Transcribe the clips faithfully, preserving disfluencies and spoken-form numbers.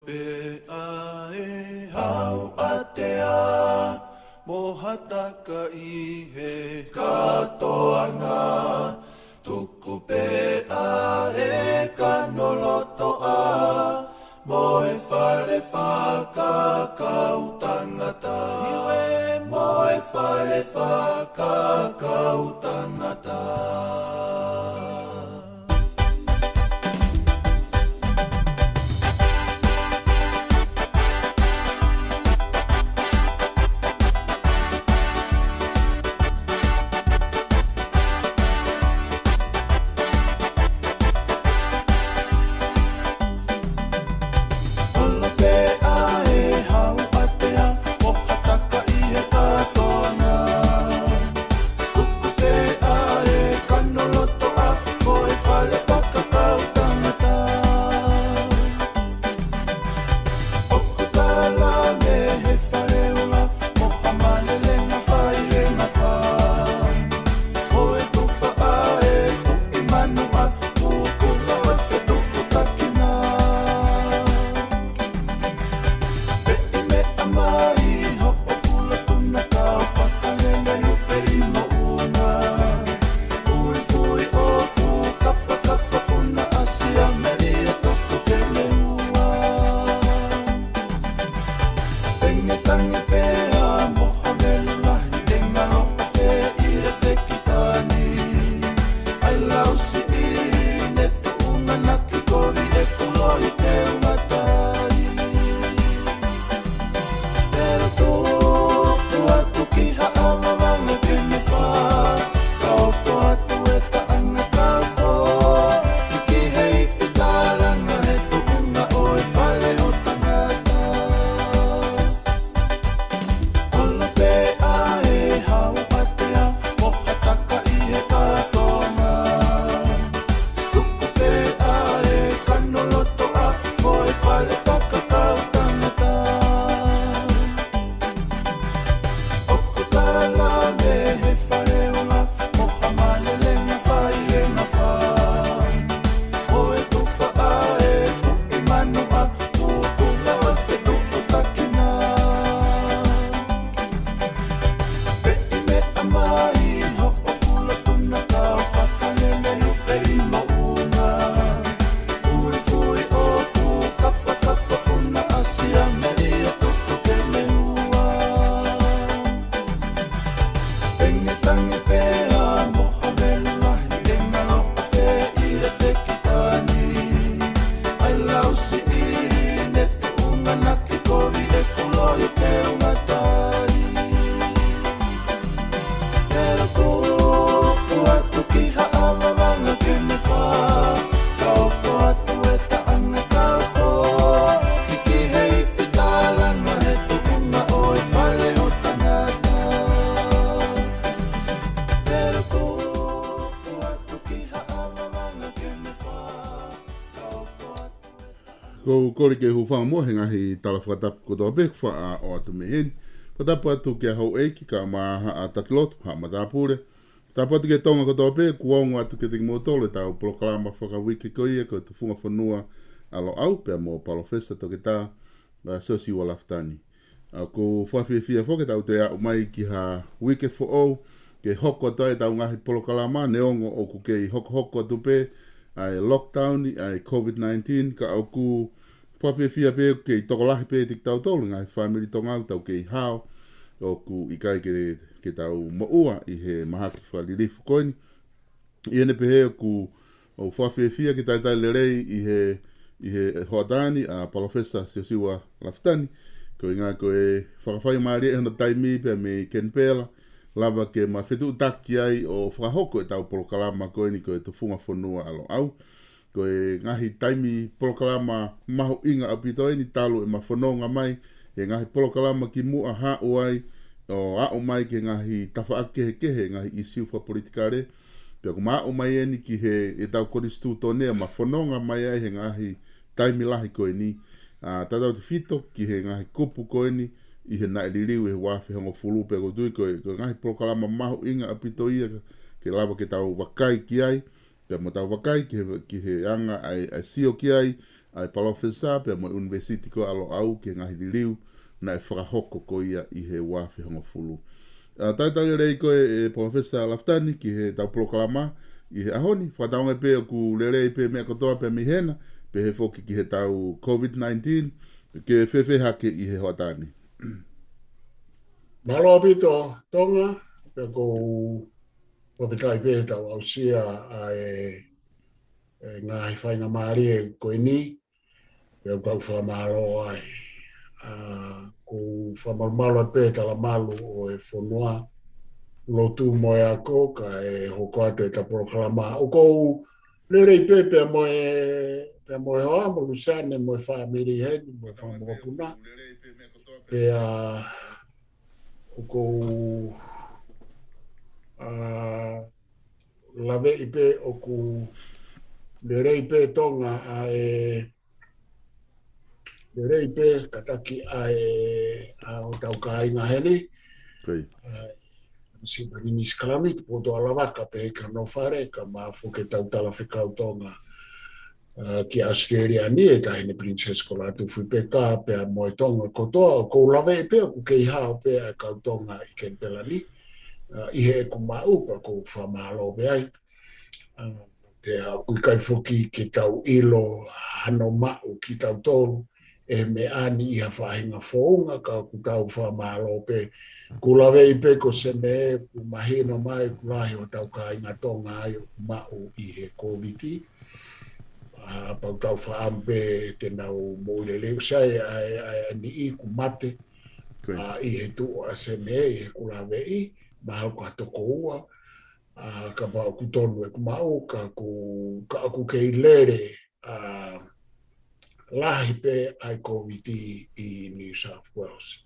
Pea ʻe hau ʻatea mo hataka ʻi he kātoanga, tuku pē ʻa e kanolotoʻa mo e fale fakakaukau tangata, mo e fale fakakaukau tangata. Ko e kole ke u hūfanga muʻa he ngaahi tala fakatapu kotoa pē kuo faʻa ʻoatu mei heni. Fakatapu atu ki he houʻeiki kae ʻumaʻā haʻa takilotu, haʻa matāpule. Tapu atu ki he Tonga kotoa pē kuo ongo atu kiate kimoutolu ʻetau polokalama fakauike ko ia ko e Tufunga Fonua ʻa Loʻau pea mo Palōfesa Toketā, ʻa, Siosiua Lafitani. ʻOku fakafiefia foki ke tau toe aʻu mai ki ha uike foʻou ke hoko atu ai ʻetau ngaahi polokalama, neongo ʻoku kei hokohoko atu pē ʻa e lockdown ʻa e COVID nineteen, ka ʻoku fakafiefia pē ʻoku kei tokolahi pē kitautolu ngaahi fāmili Tonga ʻoku tau kei hao, ʻoku ʻikai ke, ke tau moʻua ʻi he mahaki fakalilifu ko eni. ʻI heʻene pehē ʻoku, ʻoku fakafiefia ke talitali lelei ʻi he, ʻi he hoʻatā ni ʻa Palōfesa Siosiua Lafitani, ko e ʻuhinga ko e fakafaingamālie ʻi hono taimi pea mei Kenipela, lava ke ma fetuʻutaki ai ʻo fakahoko ʻetau polokalama ko eni ko e Tufunga Fonua ʻa Loʻau. Ko e ngaahi taimi polokalama mahuʻinga ʻaupito eni talu ʻema fononga mai he ngaahi polokalama kimuʻa, haʻu ai ʻo aʻu mai ki he ngaahi tafaʻaki kehekehe, ngaahi ʻīsiu fakapolitikale. Pea ʻoku ma aʻu mai eni ki he, ʻetau konisitūtone ʻema fononga mai ai he ngaahi taimi lahi ko eni. ʻA, tautautefito ki he ngaahi kupu ko eni ʻi he naʻe liliu ʻi he ua afe hongofulu, pea ʻoku ou tui ko e, ko e ngaahi polokalama mahuʻinga ʻaupito ia ke lava ke tau vakai ki ai. Pea mo tau vakai ki he, ki he anga ʻa e, ʻa e sio ki ai ʻa e palōfesa pea mo e ʻunivēsiti ko ia ʻa Loʻau ki he ngaahi liliu naʻe fakahoko ko ia ʻi he ua afe hongofulu. ʻA, talitali lelei koe ʻe Palōfesa Lafitani ki heʻetau polokalama ʻi he ʻaho ni. Fakatauange pē ʻoku lelei pē meʻa kotoa pē mei hena, pehē foki ki heʻetau COVID nineteen, ke fēfē hake ʻi he hoʻatā ni? Mālō ʻaupito Tonga, pea ʻoku ou fakafetaʻi pē heʻetau aʻusia ʻa e, e ngaahi faingamālie ko eni, pea ʻoku ou fakamālō ai. ʻA, ʻoku ou fakamalumalu atu pē he talamalu ʻo e fonua, lotu mo e ako, kae hoko atu ʻeta polokalama. ʻOku ou lelei pē pea mo e, pea mo e hoa, mo Luseane, mo e fāmili heni, mo e fanga mokopuna. Pea ʻoku ou, ʻa, laveʻi pē ʻoku lelei pē Tonga ʻa e, lelei pē kātaki ʻa e, ʻa hotau kāinga heni. Pei. ʻA, Sipa Ninisi Kalami, Tupuʻotua Lavaka, pehē ki hono fale, kae ʻumaʻā foki ʻetau talafekau Tonga, ʻa, ki ʻAositelēlia ni, e Taʻahine Pilinisesi ko Lātūfuipeka, pea mo e Tonga kotoa, ʻoku ou laveʻi pē ʻoku kei hao pē ʻa e kau Tonga ʻi Kenipela ni, ʻa, ʻi heʻeku maʻu, pea ʻoku ou fakamālō pē ai. ʻA, pea ʻoku ʻikai foki ke tau ʻilo hano maʻu kitautolu ʻe he meʻa ni ʻi ha faʻahinga founga, ka ʻoku tau fakamālō pē. ʻOku laveʻi pē ko Sene, ʻoku mahino mai ʻoku lahi hotau kāinga Tonga ia ʻoku maʻu ʻi he Kōviti. ʻA, pea ʻoku tau fakaʻamu pē te nau moʻui lelei, ʻosi ʻa e, ʻa e, ʻa e, ʻa e niʻihi kuo mate. Ko ia. ʻA, ʻi he tuʻu ʻa Sene, ʻi heʻeku laveʻi, mahalo ko ha toko ua. ʻA, kapau ʻoku tonu ʻeku maʻu, ka ʻoku, ka ʻoku kei lele, ʻa, lahi pē ʻa e Kōviti ʻi New South Wales.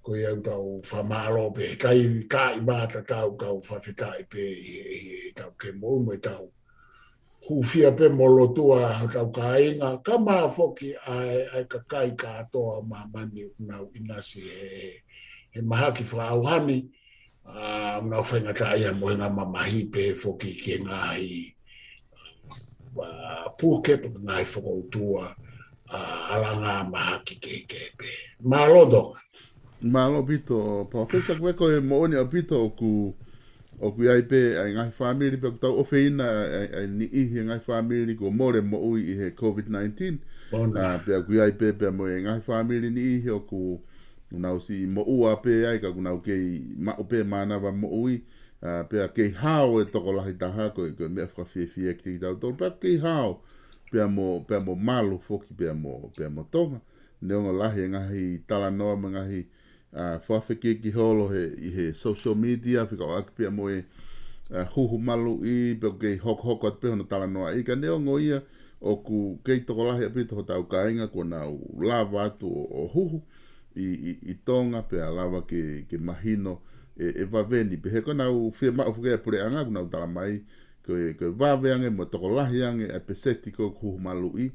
Ko ia ʻoku tau fakamālō pē, kai, kai mātā tau, tau fakafetaʻi pē ʻi, ʻi, ʻi heʻetau kei moʻui mo ʻetau hūfia pē mo lotua hotau kāinga, kae ʻumaʻā foki ʻa e, ʻa e kakai kātoa ʻo māmani ʻoku nau ʻinasi he, he, he mahaki fakaʻauha ni, ʻa, ʻoku nau faingataʻaʻia mo e ngaahi mamahi pehē foki ki he ngaahi, ʻa, puke, pe ngaahi fokoutua, ʻa, ʻalanga mahaki kehekehe pē. Mālō Tonga. Mālō ʻaupito, Palōfesa, ko e, ko e moʻoni ʻaupito ʻoku, ʻoku ʻi ai pē ʻa e ngaahi fāmili pē ʻoku tau ʻofeina ʻa e, ʻa e, ʻa e niʻihi ʻa e ngaahi fāmili kuo mole moʻui ʻi he COVID nineteen. Moʻoni. ʻA, pea ʻoku ʻi ai pē, pea mo e ngaahi fāmili niʻihi ʻoku nau siʻi moʻua pē ai ka ʻoku nau kei maʻu pē mānava moʻui. ʻA, pea kei hao e tokolahi taha ko e, ko e meʻa fakafiefia kiate kitautolu. Pea kei hao, pea mo, pea mo malu foki, pea mo, pea mo Tonga. Neongo lahi e ngaahi talanoa mo e ngaahi, ʻa, fakafekiki holo he, ʻi he social media, fekauʻaki pea mo e, ʻa, huhu maluʻi, pea ʻoku kei hokohoko atu pē hono talanoaʻi. Ka neongo ia, ʻoku kei tokolahi ʻaupito hotau kāinga kuo nau lava atu ʻo, ʻo huhu ʻi, ʻi, ʻi Tonga, pea lava ke, ke mahino e, e vave ni. Pehē ko ʻenau fiemaʻu foki ʻa e puleʻanga, ʻoku nau tala mai, ko e, ko e vave ange mo e tokolahi ange ʻa e peseti ko ē ʻoku huhu maluʻi,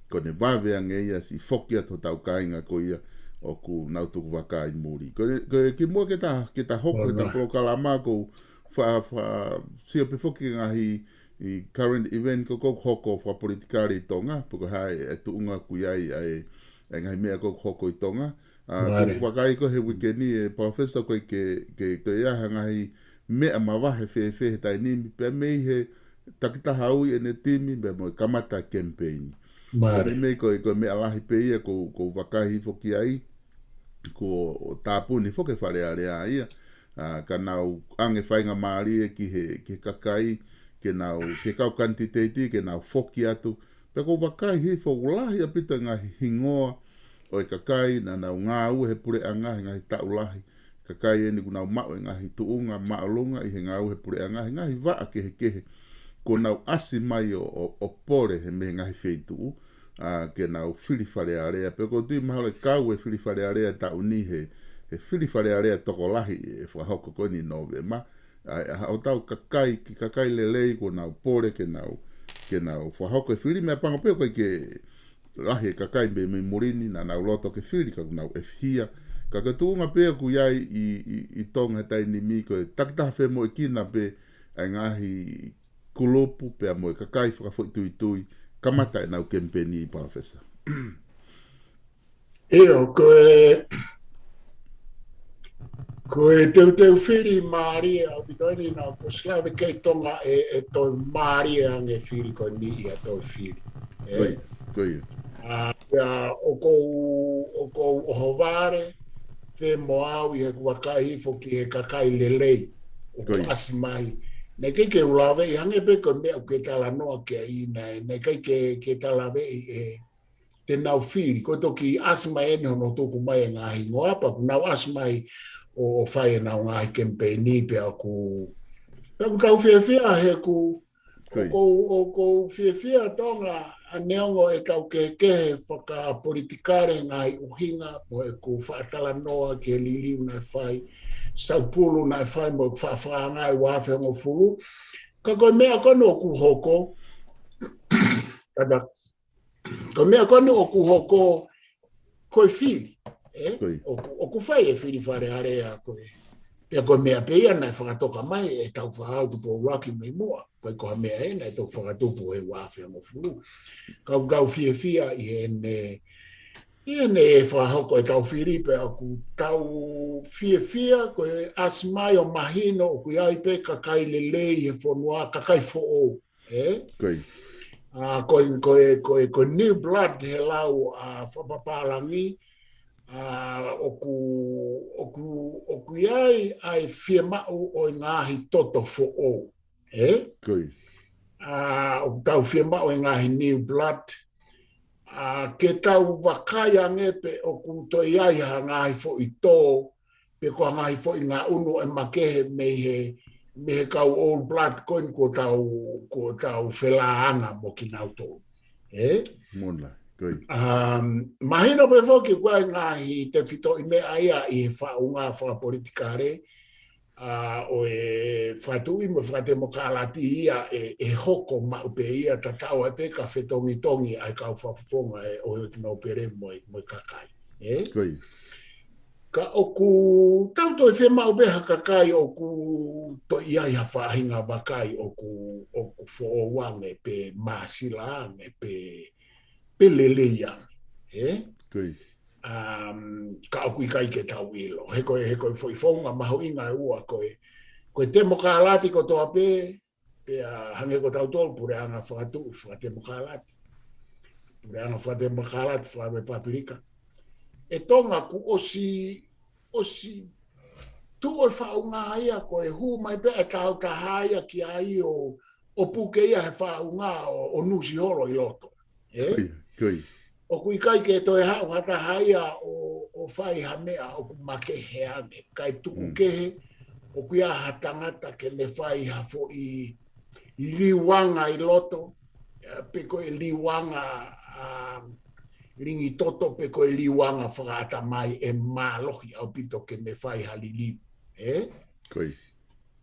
ko ʻene vave ange ia siʻi foki atu hotau kāinga ko ia ʻoku nau tuku vaka ʻi muli. Ko e, ko e kimuʻa ke ta, ke ta hoko heʻeta polokalama ʻoku ou fa, fa, sio pē foki ngaahi ʻi current event ko ē ʻoku hoko fakapolitikale ʻi Tonga, pe ko e hā e, e tuʻunga ʻoku ʻi ai ʻa e, e ngaahi meʻa ko ē ʻoku hoko ʻi Tonga. ʻA, ʻoku ou vakai ko ē he uike ni ʻe Palōfesa ko e ke, ke toe ʻi ai ha ngaahi meʻa mavahe fēfē he taimi ni, pea mei he takitaha ui ʻene timi, pea mo e kamata campaign. Ko e meʻa ko e, ko e meʻa lahi pē ia ʻoku ou, ʻoku ou vakai foki ai, kuo tāpuni foki e Fale Alea ia. ʻA, ka nau ʻange faingamālie ki he, ki he kakai, ke nau, ki he kau kanititeiti, ke nau foki atu. Pea ʻoku ou vakai hifo ʻoku lahi ʻaupito e ngaahi hingoa ʻo e kakai naʻa nau ngāue he puleʻanga he ngaahi taʻu lahi. Kakai eni ʻoku nau maʻu e ngaahi tuʻunga māʻolunga ʻi he ngāue he puleʻanga, he ngaahi vaʻa kehekehe. Kuo nau ʻasi mai ʻo, ʻo, ʻo pole he mei he ngaahi feituʻu, ʻa, ke nau fili Fale Alea. Pea ʻoku ou tui mahalo ʻe kau e fili Fale Alea taʻu ni he, he fili Fale Alea tokolahi ʻe fakahoko ko eni ʻi Nōvema. ʻA, ʻa hotau kakai, ki kakai lelei kuo nau pole ke nau, ke nau fakahoko e fili, meʻapango pē ʻoku ʻikai ke lahi e kakai mei, mei muli ni naʻa nau loto ke fili ka ʻoku nau ʻefihia. Ka ko e tuʻunga pē ʻoku ʻi ai ʻi, ʻi, ʻi Tonga he taimi ni ko e takitaha femoʻuekina pē ʻa e ngaahi kulupu pea mo e kakai fakafoʻituitui kamata ʻenau kemipeini, Palōfesa? ʻIo, ko e, ko e teuteu fili mālie ʻaupito eni naʻa ku ʻosi lave ki ai, Tonga, ʻe, ʻe toe mālie ange fili ko eni ʻi ha toe fili. Ē? Ko ia, ko ia. ʻA, ia, ʻoku ou, ʻoku ou ʻohovale pē mo au ʻi heʻeku vakai hifo ki he kakai lelei ʻoku ʻasi mai. Naʻe ʻikai ke u lave ʻi hangē pē ko e meʻa ʻoku ke talanoa ki ai, naʻe, naʻe ʻikai ke, ke ta lave ʻi he te nau fili, ko e toki ʻasi mai eni hono tuku mai e ngaahi hingoa pea kuo nau ʻasi mai ʻo, ʻo fai ʻenau ngaahi kemipeini pea ʻoku, pea ʻoku tau fiefia he ʻoku, ʻoku ou, ʻoku ou fiefia Tonga, ʻa neongo ʻetau kehekehe fakapolitikale ngaahi ʻuhinga, mo ʻeku faʻa talanoa ki he liliu naʻe fai, Saupulu naʻe fai, mo ʻeku faʻa fakaanga ʻi he ua afe hongofulu. Ka ko e meʻa ko eni ʻoku hoko, ka ta Ko e meʻa ko eni ʻoku hoko ko e fili, ē? ʻOku, ʻoku fai e fili Fale Alea ko ē. Pea ko e meʻa pē ia naʻe fakatoka mai ʻe Tāufaʻāhau Tupou ʻUluaki mei muʻa. Ko e ko ha meʻa ē naʻe toki fakatupu he ua afe hongofulu. Ka ʻoku tau fiefia ʻi heʻene, ʻi heʻene fakahoko ʻetau fili pea ʻoku tau fiefia ko e ʻasi mai ʻo mahino ʻoku ʻi ai pē kakai lelei he fonua, kakai foʻou. Ē? Ko ia. ʻA, ko e, ko e, ko e, ko e new blood he lau ʻa fakapapālangi, ʻa, ʻoku, ʻoku, ʻoku ʻi ai ʻa e fiemaʻu ʻo e ngaahi toto foʻou. Ē? Ko ia. ʻA, ʻoku tau fiemaʻu e ngaahi new blood. ʻA, ke tau vakai ange pe ʻoku toe ʻi ai ha ngaahi foʻi tō, pe ko ha ngaahi foʻi ngaʻunu ʻe makehe mei he, mei he kau old blood ko eni kuo tau, kuo tau felāanga mo kinautolu. Ē? Mona, ko ia. Um, mahino pē foki ko e ngaahi tefitoʻi meʻa ia ʻi he faʻunga fakapolitikale, ʻa, ʻo e fakatuʻi mo e fakatemokalati ia ʻe, ʻe hoko maʻu pē ia tatau ai pē ka fetongitongi ʻa e kau fakafofonga ʻo e ʻOtu Nōpele mo e, mo e kakai. Ē? Ko ia. Ka ʻoku tau toe fiemaʻu pē ha kakai ʻoku toe ʻi ai ha faʻahinga vakai ʻoku, ʻoku foʻou ange pe māsila ange pe, pe lelei ange. Ē? Ko ia. Um, ka ʻoku ʻikai ke tau ʻilo. He ko e, he ko e foʻi founga mahuʻinga ʻe ua ko e, ko e temokalati kotoa pē, pea hangē ko tautolu puleʻanga fakatuʻi fakatemokalati. Puleʻanga fakatemokalati fakarepapilika. ʻE Tonga kuo ʻosi, ʻosi tuʻu e faʻunga ia ko e hū mai pē ʻa e taautaha ia ki ai ʻo, ʻo puke ia he faʻunga ʻo, ʻo nusi holo ʻi loto. Ē? Ko ia, ko ia. ʻOku ʻikai ke toe haʻu ha taha ia ʻo, ʻo fai ha meʻa ʻoku makehe ange. Kae tuku kehe, ʻoku ʻi ai ha tangata ke ne fai ha foʻi liuanga ʻi loto, ē, pe ko e liuanga, ʻa, lingi toto, pe ko e liuanga fakaʻatamai ʻe mālohi ʻaupito ke ne fai ha liliu. Ē? Ko ia.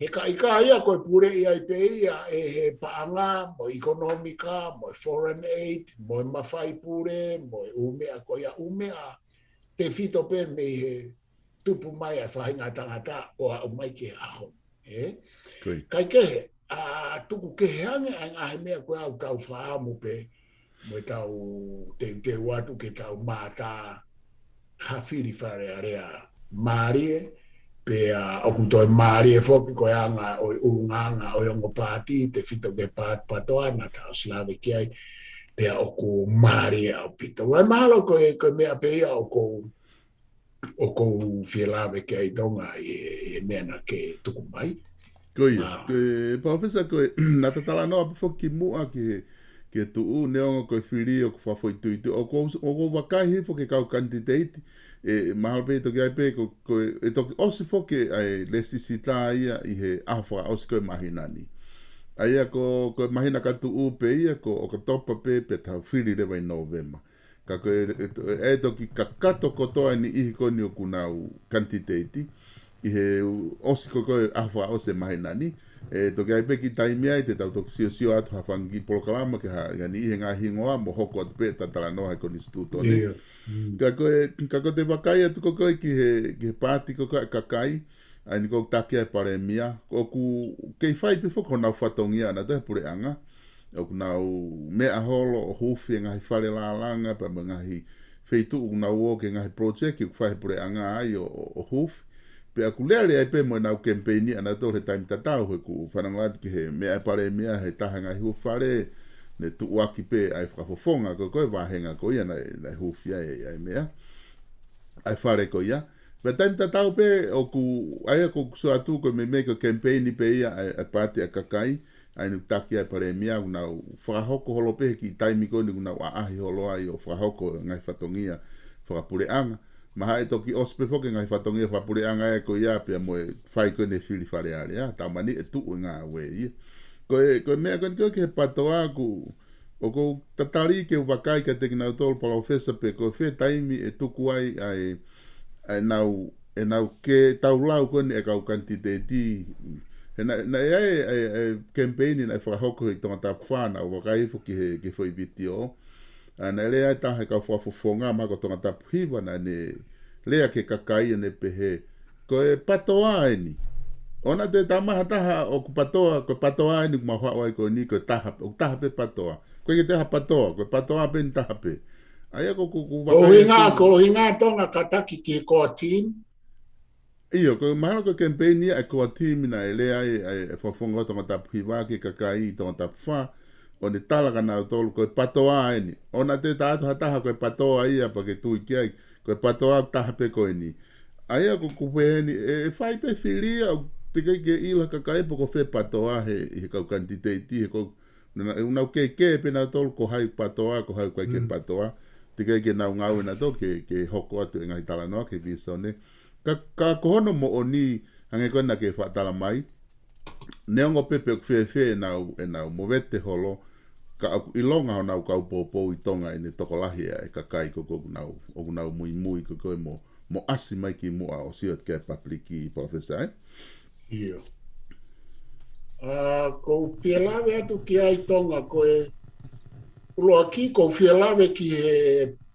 He ka ʻikai ia ko e puleʻi ai pē ia ʻe he paʻanga, mo e ʻekonōmika, mo e foreign aid, mo e mafai pule, mo e ʻū meʻa ko ia ʻū meʻa tefito pē mei he tupu mai ʻa e faʻahinga tangata ʻo aʻu mai ki he ʻaho. Ē? Ko ia. Kae kehe, ʻa, tuku kehe ange ʻa e ngaahi meʻa ko ia ʻoku tau fakaʻamu pē, mo e tau teuteu atu ke tau mātā ha fili Fale Alea mālie, pea ʻoku toe mālie foki ko e anga ʻo e ʻulungaanga ʻo e ongo paati, tefito ki he paati PATOA naʻa ta ʻosi lave ki ai, pea ʻoku mālie ʻaupito. Ua mahalo ko e, ko e meʻa pē ia ʻoku ou, ʻoku ou fie lave ki ai Tonga ʻi he, ʻi he meʻa naʻa ke tuku mai. Ko ia, ʻa, ko e, Palōfesa, ko e, naʻa ta talanoa pē foki muʻa ki he, ki he tuʻu, neongo ko e fili ʻoku fakafoʻituitui. ʻOku ou, ʻoku ou vakai hifo ki he kau kanititeiti, ʻe, mahalo pē toki ʻi ai pē, ko, ko e, ʻe toki ʻosi foki ʻa e lēsisita ia ʻi he ʻaho fakaʻosi ko e māhina ni. ʻA ia ko, ko e māhina ka tuʻu pē ia, ko ʻOkatopa pē, pea tau fili leva ʻi Nōvema. Ka ko e, ʻe, ʻe, ʻe toki kakato kotoa e niʻihi ko eni ʻoku nau kanititeiti ʻi he ʻosi ko ē ʻaho fakaʻosi e māhina ni. ʻE toki ʻi ai pē kiʻi taimi ai te tau toki siosio atu ha fanga kiʻi polokalama ki ha, ki ha niʻihi he ngaahi hingoa mo hoko atu pē ʻeta talanoa he konisitūtone. ʻIo. Mm. Ka ko e, ka ko ʻete vakai atu ko ē ki he, ki he paati ko ē ʻa e kakai, ʻa eni ʻoku taki ai e palēmia, ʻoku kei fai pē foki honau fatongia ʻanautolu he puleʻanga. ʻoku nau meʻa holo ʻo huufi e ngaahi fale lālanga, pea mo e ngaahi feituʻu ʻoku nau ō ki he ngaahi project ʻoku fai he puleʻanga ai ʻo, ʻo, ʻo huufi. Pea ʻoku lele ai pē mo ʻenau kemipeini ʻanautolu he taimi tatau, he ʻoku fanongo atu ki he meʻa ʻa e palēmia he taha e ngaahi huufi fale, ne tuʻuaki pē ʻa e fakafofonga ko, ko e vāhenga ko ia naʻe, naʻe huufi ai ʻa e meʻa, ʻa e fale ko ia. Pea taimi tatau pē ʻoku, ʻa ia ʻoku ou sio atu ko e meimei ko e kemipeini pē ia ʻa e, ʻa e Paati ʻa e Kakai, ʻa ia naʻe taki ʻa e palēmia, ʻoku nau fakahoko holo pē he kiʻi taimi ko eni ʻoku nau ʻaʻahi holo ai ʻo fakahoko e ngaahi fatongia fakapuleʻanga. Mahalo ʻe toki ʻosi pē foki e ngaahi fatongia fakapuleʻanga ē ko ia pea mo e fai ko eni e fili Fale Alea, taumaiā ʻe tuʻu e ngāue ia. Ko e, ko e meʻa ko eni ko e ki he PATOA ʻoku, ʻoku ou tatali ke u vakai kiate kinautolu Palōfesa pe ko e fē taimi ʻe tuku ai ʻa e, ʻa ʻenau, ʻenau ke tau lau ko eni e kau kanititeiti. He naʻe, naʻe ʻi ai e, e, e kemipeini naʻe fakahoko ʻi Tongatapu fā, naʻa ku vakai foki he, ki he foʻi vitiō. ʻA, naʻe lea ai e taha e kau fakafofonga, mahalo ko Tongatapu hiva, naʻa ne lea ki he kakai ʻo ne pehē, ko e PATOA eni. ʻOua te tala mai ha taha ʻoku PATOA, ko e PATOA eni ʻoku mau haʻu ai ko eni, ko e taha, ʻoku taha pē PATOA. ʻOku ʻikai ke toe ʻi ai ha PATOA, ko e PATOA pē eni taha pē. ʻA ia ko, ko, ko e ʻuhinga, atu ko e ʻuhinga Tonga kātaki ki he core team. ʻIo, ko e mahalo ko e kemipeini ia e core team naʻe lea ai ʻa e, ʻa e fakafofonga ʻo Tongatapu hiva ki he kakai ʻi Tongatapu fā, ʻo ne tala kia nautolu ko e PATOA eni. ʻOua te tala atu ha taha ko e PATOA ia pea ke tui ki ai, ko e PATOA taha pē ko eni. ʻA ia ko, ko e pehē ni, ʻe, ʻe fai pē fili ia, ʻoku teʻeki ke ʻilo ʻe he kakai pe ko e fē PATOA he, he kau kanititeiti, he ko, naʻa, ʻe nau kehekehe pē nautolu ko hai PATOA, ko hai ʻoku ʻikai ke PATOA. Teʻeki ke nau ngāue nautolu ke, ke hoko atu e ngaahi talanoa ki he visone. Ka, ka ko hono moʻoni, hangē ko ena naʻa ke faʻa tala mai, neongo pē pe ʻoku fēfē ʻenau, ʻenau movete holo, ka ʻoku ʻilonga honau kau poupou ʻi Tonga ʻene tokolahi ʻa e kakai ko, ko ʻoku nau, ʻoku nau muimui ko, ko e mo, mo ʻasi mai ki muʻa ʻo sio ki he public, Palōfesa, ē? ʻIo. ʻA, ʻoku ou fie lave atu ki ai Tonga, ko e ʻuluaki ʻoku ou fie lave ki he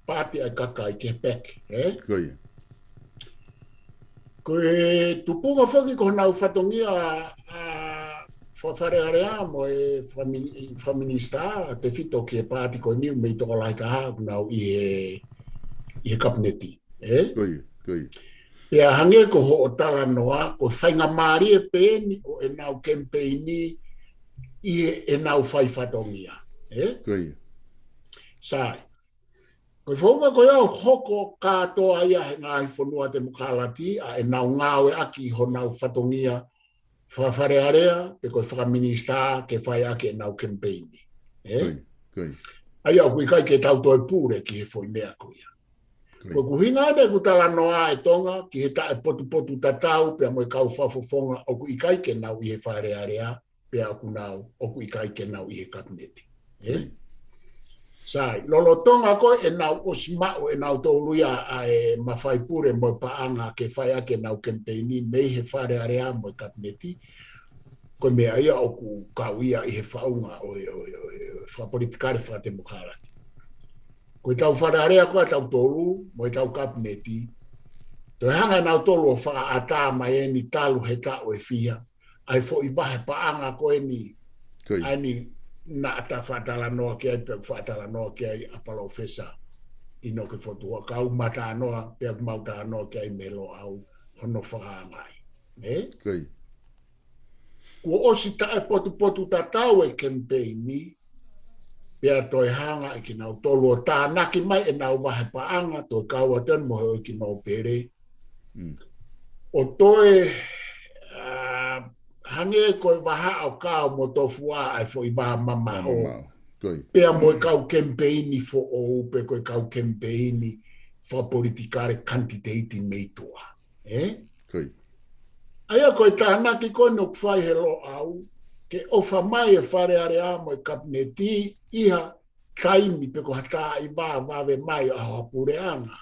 Paati ʻa e Kakai, ki he PAC, ē? Ko ia. Ko e tupunga foki ko honau fatongia ʻa, ʻa Fale Alea mo e fakamini-, fakaminisitā, tefito ki he paati ko eni mei he tokolahi taha ʻoku nau ʻi he, ʻi he kapineti, ē? Ko ia, ko ia. Pea hangē ko hoʻo talanoa, ko e faingamālie pē eni ʻo ʻenau kemipeini ʻi he, ʻenau fai fatongia, ē? Ko ia. Sai. Ko e founga ko ia ʻoku hoko kātoa ia he ngaahi fonua temokalati, ʻa ʻenau ngāueʻaki honau fatongia faka-Fale Alea, pe ko e fakaminisitā ke fai ʻaki ʻenau kemipeini. Ē? Ko ia, ko ia. ʻA ia ʻoku ʻikai ke tau toe pule ki he foʻi meʻa ko ia. Ko ia. Ko e ʻuhinga eni ʻeku talanoa ʻa Tonga ki he taʻepotupotu tatau pea mo e kau fakafofonga ʻoku ʻikai ke nau ʻi he Fale Alea, pea ʻoku nau, ʻoku ʻikai ke nau ʻi he kapineti. Ē? Sai, lolotonga ko ē ʻenau ʻosi maʻu ʻenautolu ia ʻa e mafai pule mo e paʻanga ke fai ʻaki ʻenau kemipeini mei he Fale Alea mo e kapineti, ko e meʻa ia ʻoku kau ia ʻi he faʻunga ʻo e, ʻo e, ʻo e, ʻo e fakapolitikale fakatemokalati. Ko ʻetau Fale Alea ko ē ʻatautolu mo ʻetau kapineti, toe hanga ʻenautolu ʻo fakaʻatā mai eni talu he taʻu ʻe fiha, ʻa e foʻi vahe paʻanga ko eni, ko ia, ʻa eni naʻa ta faʻa talanoa ki ai, pe faʻa talanoa ki ai ʻa Palōfesa ʻInoke Fotu Huʻakau, ma talanoa, pea mau talanoa ki ai mei Loʻau, hono fakaangaʻi. Ē? Ko ia. Kuo ʻosi taʻepotupotu tatau e kemipeini, pea toe hanga ʻe kinautolu ʻo tānaki mai ʻenau vahe paʻanga, toe kau atu mo e houʻeiki nōpele. Mm. ʻO toe, ʻa, hangē ko e vahaʻa ʻo Kao mo Tofua ʻa e foʻi vā mamaʻo. Vā mamaʻo. Ko ia. Pea mo e kau kemipeini foʻou, pe ko e kau kemipeini fakapolitikale kanititeiti mei tuʻa. Ē? Ko ia. ʻA ia ko e tānaki ko eni ʻoku fai he Loʻau, ke ʻofa mai e Fale Alea mo e kapineti ʻi ha taimi pe ko ha taimi ʻe vave mai ʻa ha puleʻanga,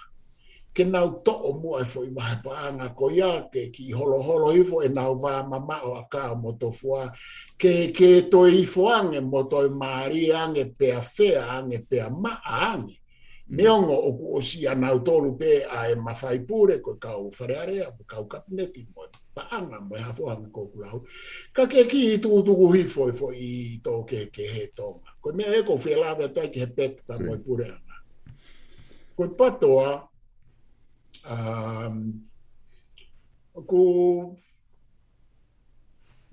ke nau toʻo muʻa e foʻi vahe paʻanga ko ia, ke kiʻi holoholo hifo ʻenau vā mamaʻo ʻa Kao mo Tofua, ke, ke toe ifo ange mo toe mālie ange pea fea ange pea maʻa ange. Mm. Neongo ʻoku ʻosi ʻanautolu pē ʻa e mafai pule, ko e kau Fale Alea, mo e kau kapineti mo e paʻanga mo e hafoʻanga ʻoku lau. Ka ke kiʻi tukutuku hifo e foʻi tō kehekehe ʻa Tonga. Ko e meʻa ē ʻoku ou fie lave atu ai ki he pek pea mo e puleʻanga. Ko e PATOA, um, ʻoku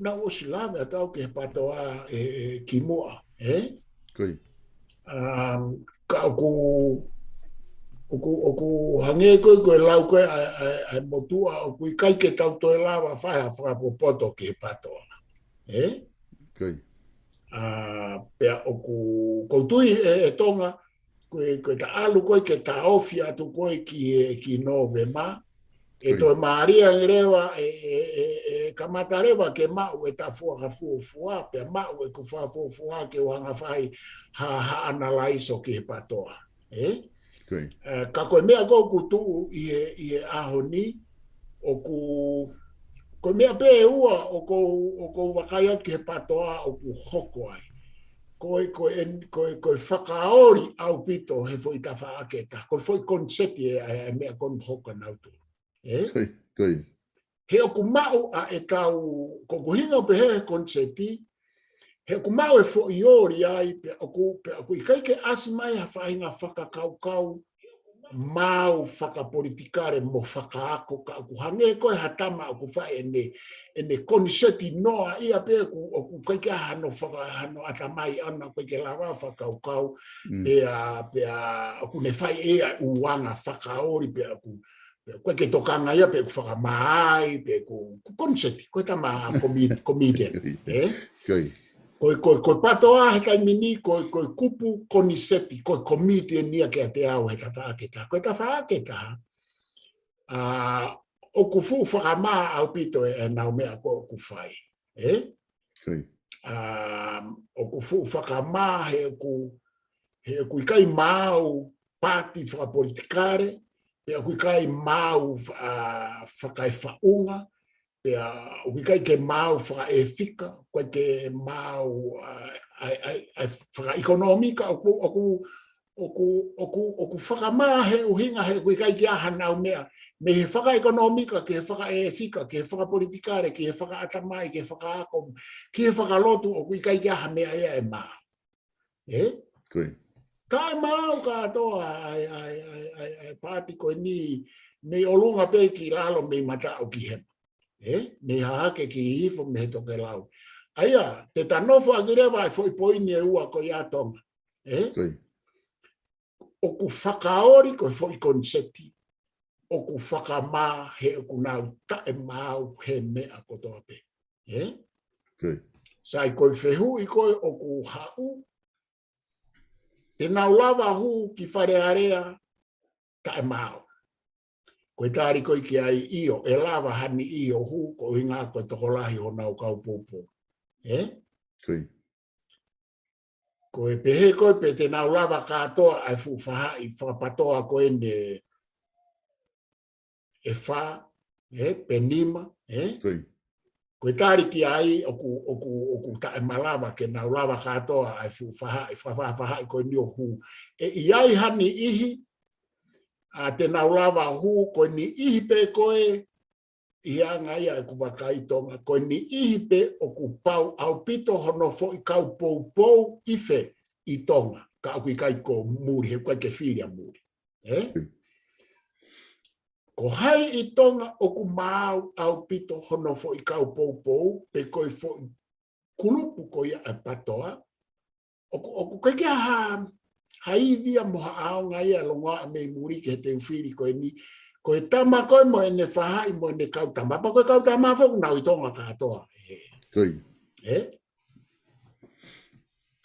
nau ʻosi lave atu au ki he PATOA ʻe, ʻe kimuʻa, ē? Um, ka ʻoku, ʻoku, ʻoku hangē ko e, ko e lau ko ē ʻa, ʻa, ʻa e motuʻa, ʻoku ʻikai ke tau toe lava fai ha fakapotopoto ki he PATOA. Ē? ʻA, pea ʻoku, ʻoku ou tui ē, ʻe Tonga, ko e, ko e taʻalu ko ē ke taʻofi atu ko ē ki he, ki Nōvema, ʻe toe mālie ange leva, ʻe, ʻe, ʻe, ʻe kamata leva ke maʻu e ta fuakafuofua, pea maʻu ʻeku fakafuofua ke u hanga fai ha, ha ʻanalaiso ki he PATOA. Ē? ʻE, ka ko e meʻa ko ē ʻoku tuʻu ʻi he, ʻi he ʻaho ni, ʻoku, ko e meʻa pē ʻe ua ʻoku, ʻoku ou vakai atu ki he PATOA ʻoku hoko ai. Ko e, ko e, ko e, ko e fakaoli ʻaupito he foʻi tafaʻaketa, ko e foʻi koniseti ē, ʻa e, ʻa e meʻa ko ē ʻoku hoko ʻanautolu. Ē? He ʻoku maʻu ʻa e tau, ko ʻeku ʻuhinga ʻo pehē he koniseti, he ʻoku maʻu e foʻi oli ai, pea ʻoku, pea ʻoku ʻikai ke ʻasi mai ha faʻahinga fakakaukau maau fakapolitikale mo fakaako, ka ʻoku hangē ko e ha tama ʻoku fai ʻene, ʻene koniseti noa ia pē ʻoku, ʻoku ʻikai ke ʻi ai hano faka-, hano ʻatamai ʻana, ʻoku ʻikai ke lava fakakaukau, pea, pea ʻoku ne fai ʻe ia ʻū anga fakaoli, pea ʻoku, pea ʻoku ʻikai ke tokanga ia pe ʻoku fakamā ai, pe ʻoku, ʻoku koniseti, ko e tama komi-, komiti, ē? Ko e, ko e, ko e PATOA he taimi ni, ko e, ko e kupu koniseti, ko e komiti eni ia kiate au he tafaʻaketa. Ko e tafaʻaketa, ʻa, ʻoku fuʻu fakamā ʻaupito ʻe, ʻenau meʻa ko ē ʻoku fai, ē? ʻA, ʻoku fuʻu fakamā he ʻoku, he ʻoku ʻikai maau paati fakapolitikale, pea ʻoku ʻikai maau fa-, ʻa, fakaefaʻunga, pea ʻoku ʻikai ke maau fakaʻefika, ʻoku ʻikai ke maau, ʻa, ʻa, ʻa, ʻa, fakaʻekonōmika, ʻoku, ʻoku, ʻoku, ʻoku, ʻoku fakamā he ʻuhinga he ʻoku ʻikai ke ʻi ai hanau meʻa, mei he fakaʻekonōmika, ki he fakaʻefika, ki he fakapolitikale, ki he fakaʻatamai, ki he fakaako, ki he fakalotu, ʻoku ʻikai ke ʻi ai ha meʻa ia ʻe maau. Ē? Kae maau kātoa ʻa e, ʻa e, ʻa e, ʻa e, ʻa e paati ko eni, mei ʻolunga pē ki lalo mei mataʻu ki hema. Ē? Mei hahake ki hifo mei he tokelau. ʻA ia, te ta nofo ʻaki leva e foʻi poini ʻe ua ko ia ʻa Tonga. Ē? ʻOku fakaoli ko e foʻi koniseti, ʻoku fakamā he ʻoku nau taʻemaau he meʻa kotoa pē. Ē? Sai, ko e fehuʻi ko ē ʻoku haʻu, te nau lava hū ki Fale Alea taʻemaau. Ko e tali ko ē ki ai ʻio, ʻe lava ha niʻihi ʻo hū, ko e ʻuhinga ko e tokolahi honau kau poupou. Ē? Ko e pehē ko ē pe te nau lava kātoa ʻa e fuʻu fahaʻi fakapatoa ko eni ʻe fā, ē, pe nima, ē? Ko e tali ki ai ʻoku, ʻoku, ʻoku taʻemalava ke nau lava kātoa ʻa e fuʻu fahaʻi, fa-, fa-, fahaʻi ko eni ʻo hū. ʻE ʻi ai ha niʻihi, ʻa, te nau lava hū, ko e niʻihi pē ko ē, ʻi he anga ia ʻeku vakai Tonga, ko e niʻihi pē ʻoku pau ʻaupito hono foʻi kau poupou ʻi fē, ʻi Tonga, ka ʻoku ʻikai ko muli, he ʻoku ʻikai ke fili ʻa muli. Ē? Ko hai ʻi Tonga ʻoku maau ʻaupito hono foʻi kau poupou, pe ko e foʻi kulupu ko ia ʻa e PATOA, ʻoku, ʻoku ʻikai ke ʻi ai ha, ha ivi ia mo ha ʻaonga ia ʻe longoaʻa mei muli ki he teu fili ko eni. Ko e tama ko ē mo ʻene fahaʻi mo ʻene kau tama. Pea ko e kau tama foki ʻoku nau ʻi Tonga kātoa. Ē?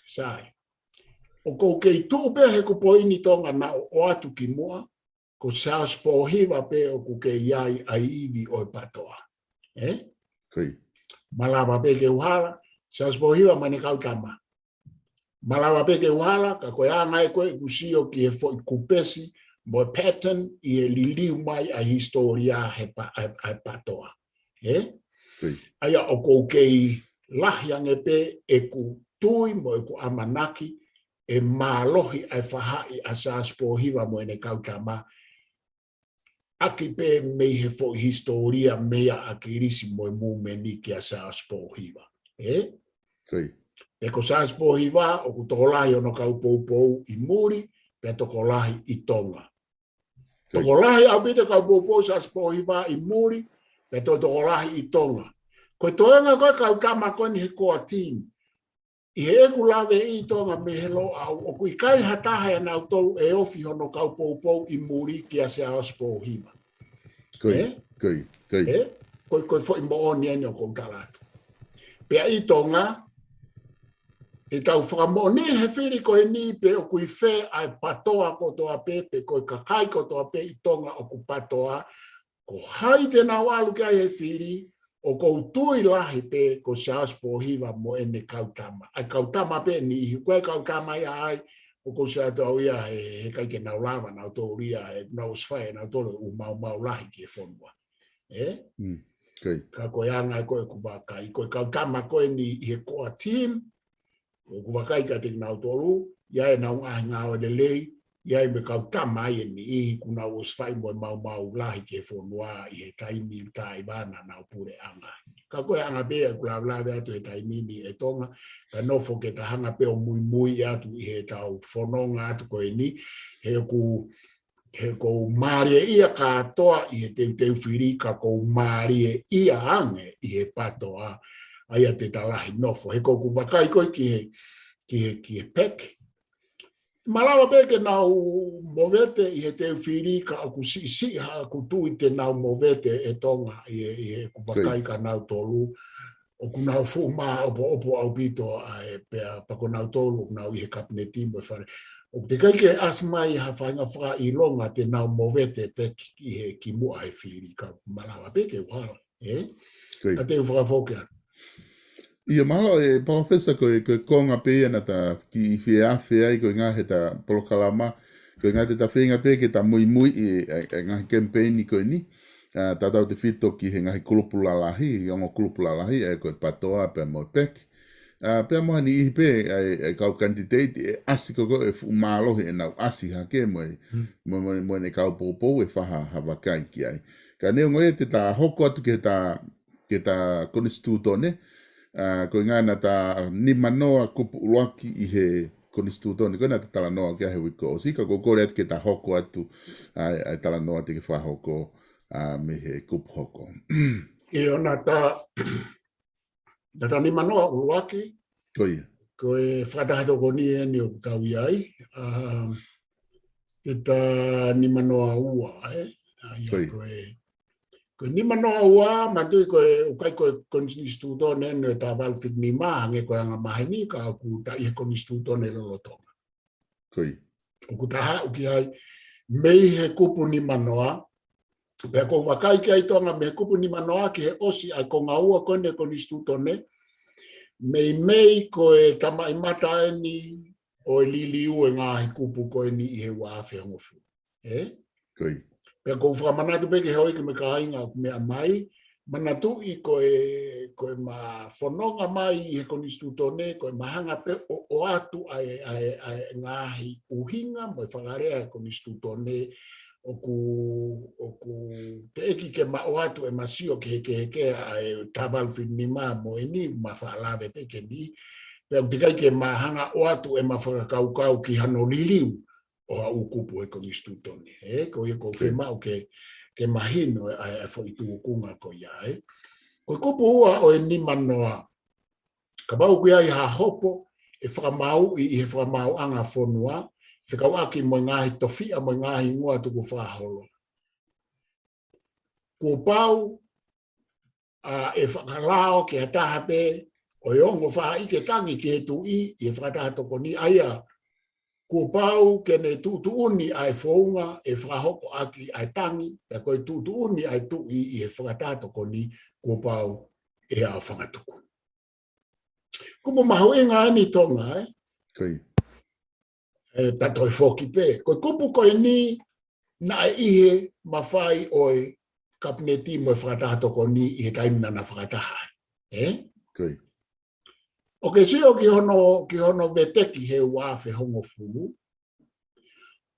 Sai. ʻOku ou kei tuʻu pē he ʻeku poini Tonga naʻa ku ʻoatu kimuʻa, ko Charles Pōhiva pē ʻoku kei ʻi ai ʻa e ivi ʻo e PATOA. Ē? Malava pē ke u hala, Charles Pōhiva mo ʻene kau tama. Malava pē ke u hala, ka ko e anga ē ko ē ʻeku sio ki he foʻi kupesi, mo e pattern ʻi he liliu mai ʻa e hisitōlia he pa-, ʻa e, ʻa e PATOA. Ē? ʻA ia ʻoku ou kei lahi ange pē ʻeku tui mo ʻeku ʻamanaki, ʻe mālohi ʻa e fahaʻi ʻa Charles Pōhiva mo ʻene kau tama. ʻaki pē mei he foʻi hisitōlia mei a ʻAkilisi mo e mūmeni kia Siaosi Pōhiva. Ē? Pea ko Siaosi Pōhiva, ʻoku tokolahi hono kau poupou ʻi muli, pea tokolahi ʻi Tonga. Tokolahi ʻaupito kau poupou Siaosi Pōhiva ʻi muli, pea toe tokolahi ʻi Tonga. Ko e toenga ko e kau tama ko eni he core team. ʻI heʻeku lave ʻi Tonga mei he Loʻau, ʻoku ʻikai ha taha ʻia nautolu ʻe ofi hono kau poupou ʻi muli kia Siaosi Pōhiva. Ko ia, Ē? ko ia, ko ia. Ē? Ko, ko e foʻi moʻoni eni ʻoku ou tala atu. Pea ʻi Tonga, ʻi he tau fakamoʻoni he fili ko eni pe ʻoku ʻi fē ʻa e PATOA kotoa pē, pe ko e kakai kotoa pē ʻi Tonga ʻoku PATOA, ko hai te nau ʻalu ki ai he fili, ʻoku ou tui lahi pē ko Siaosi Pōhiva mo ʻene kau tama. ʻA e kau tama pē ʻe niʻihi, ko e kau tama ia ai, ʻoku ou sio atu au ia he, he ʻikai ke nau lava, nautolu ia, he nau ʻosi fai, nautolu ʻū maumau lahi ki he fonua. Ē? Mm. Ko ia. Ka ko e anga ko ē ʻeku vakai, ko e kau tama ko eni ʻi he core team, ʻoku vakai kiate kinautolu, ʻi ai ʻenau ngaahi ngāue lelei, ʻi ai mo e kau tama ia ʻe niʻihi kuo nau ʻosi fai mo e maumau lahi ki he fonua ʻi he taimi taʻeʻaonga naʻa nau puleʻanga. Ka ko e anga pē ʻeku lavelave atu he taimi ni ʻe Tonga, ka nofo ke ta hanga pē ʻo muimui atu ʻi he tau fononga atu ko eni, he ʻoku he ʻoku ou mālieʻia kātoa ʻi he teuteu fili ka ʻoku ou mālieʻia ange ʻi he PATOA, ʻa ia te ta lahi nofo. He ʻoku ou vakai ko ē ki he, ki he, ki he PAC. Malava pē ke nau movete ʻi he teu fili ka ʻoku siʻisiʻi haʻaku tui te nau movete ʻe Tonga ʻi he, ʻi heʻeku vakai kia nautolu. ʻOku nau fuʻu māʻopoʻopo ʻaupito ʻa e pea, pea ko nautolu ʻoku nau ʻi he kapineti mo e fale. ʻOku teʻeki ai ke ʻasi mai ha faʻahinga fakaʻilonga te nau movete pē ki he kimuʻa he fili ka malava pē ke u hala, ē? Ko ia. Ka te u fakafoki atu. ʻIo, mālō ē, Palōfesa, ko e, ko e konga pē ia naʻa ta kiʻi fie afe ai, ko e ngaahi he ta polokalama, ko e ngaahi te ta feinga pē ke ta muimui ʻi he, ʻi he ngaahi kemipeini ko eni. ʻA, tautautefito ki he ngaahi kulupu lalahi, ongo kulupu lalahi, ʻa ia ko e PATOA pea mo e PAC. ʻA, pea mo ha niʻihi pē, ʻa e, ʻa e kau kanititeiti, ʻe ʻasi ko ē ʻe fuʻu mālohi ʻenau ʻasi hake mo e, mo, mo, mo ʻene kau poupou ʻe fai ha vakai ki ai. Ka neongo ia te ta hoko atu ki he ta, ki he ta konisitūtone, ʻa, ko e ngaahi naʻa ta nimanoa kupu ʻuluaki ʻi he konisitūtone, ko e naʻa ta talanoa ki ai he uike kuo ʻosi, ka ʻoku ou kole atu ke ta hoko atu, ʻa, ʻa e talanoa te ke fakahoko, ʻa, mei he kupu hoko. ʻIo, naʻa ta, naʻa ta nimanoa ʻuluaki. Ko ia. Ko e fakataha tokoni eni ʻoku tau ʻi ai. ʻA, te ta nimanoa ua, ē? ʻA ia ko ia. Ko e, ko e nimanoa ua, manatuʻi ko e, ʻoku ʻikai ko e konisitūtone eni ʻo e taha valu fitu nima, hangē ko e anga maheni ka ʻoku ta ʻi he konisitūtone lolotonga. Ko ia. ʻOku ta haʻu ki ai mei he kupu nimanoa, pea ʻoku ou vakai ki ai Tonga mei he kupu nimanoa ki he ʻosi ʻa e konga ua ko eni ʻo e konisitūtone, meimei ko e tamaʻimata eni ʻo e liliu e ngaahi kupu ko eni ʻi he ua afe hongofulu. Ē? Ko ia. Pea ʻoku ou fakamanatu pē ki he houʻeiki mo e kāinga ʻoku meʻa mai, manatuʻi ko e, ko ʻema fononga mai ʻi he konisitūtone, ko ʻema hanga pē ʻo, ʻoatu ʻa e, ʻa e, ʻa e ngaahi ʻuhinga mo e fakalea ʻa e konisitūtone, ʻoku, ʻoku teʻeki ke ma ʻoatu ʻema sio ki he, ki he, ki he ʻa e taha valu fitu nima mo eni, ma fakalave pē ki ai. Pea ʻoku teʻeki ai ke ma hanga ʻoatu ʻema fakakaukau ki hano liliu ʻo ha ʻū kupu he konisitūtone. Ē, ko ia ʻoku ou fiemaʻu ke, ke mahino ʻa e, ʻa e foʻi tūkunga ko ia, ē. Ko e kupu ua ʻo e nimanoa, kapau ʻoku ʻi ai ha hopo ʻe fakamāuʻi ʻi he fakamaauʻanga fonua, fekauʻaki mo e ngaahi tofiʻa mo e ngaahi hingoa tukufakaholo. Kuo pau ʻa, ʻe fakalao ki ha taha pē ʻo e ongo faʻahiketangi ki he tuʻi ʻi he fakataha tokoni, ʻa ia kuo pau ke ne tuʻutuʻuni ʻa e founga ʻe fakahoko ʻaki ʻa e tangi, pea ko e tuʻutuʻuni ʻa e tuʻi ʻi he fakataha tokoni kuo pau ʻe aofangatuku. Kupu mahuʻinga eni Tonga, ē? Ko ia. Ē, ta toe foki pē. Ko e kupu ko eni naʻe ʻi he mafai ʻo e kapineti mo e fakataha tokoni ʻi he taimi naʻa na fakataha ai. Ē? Ko ia. ʻOku ke sio ki hono, ki hono veteki he ua afe hongofulu.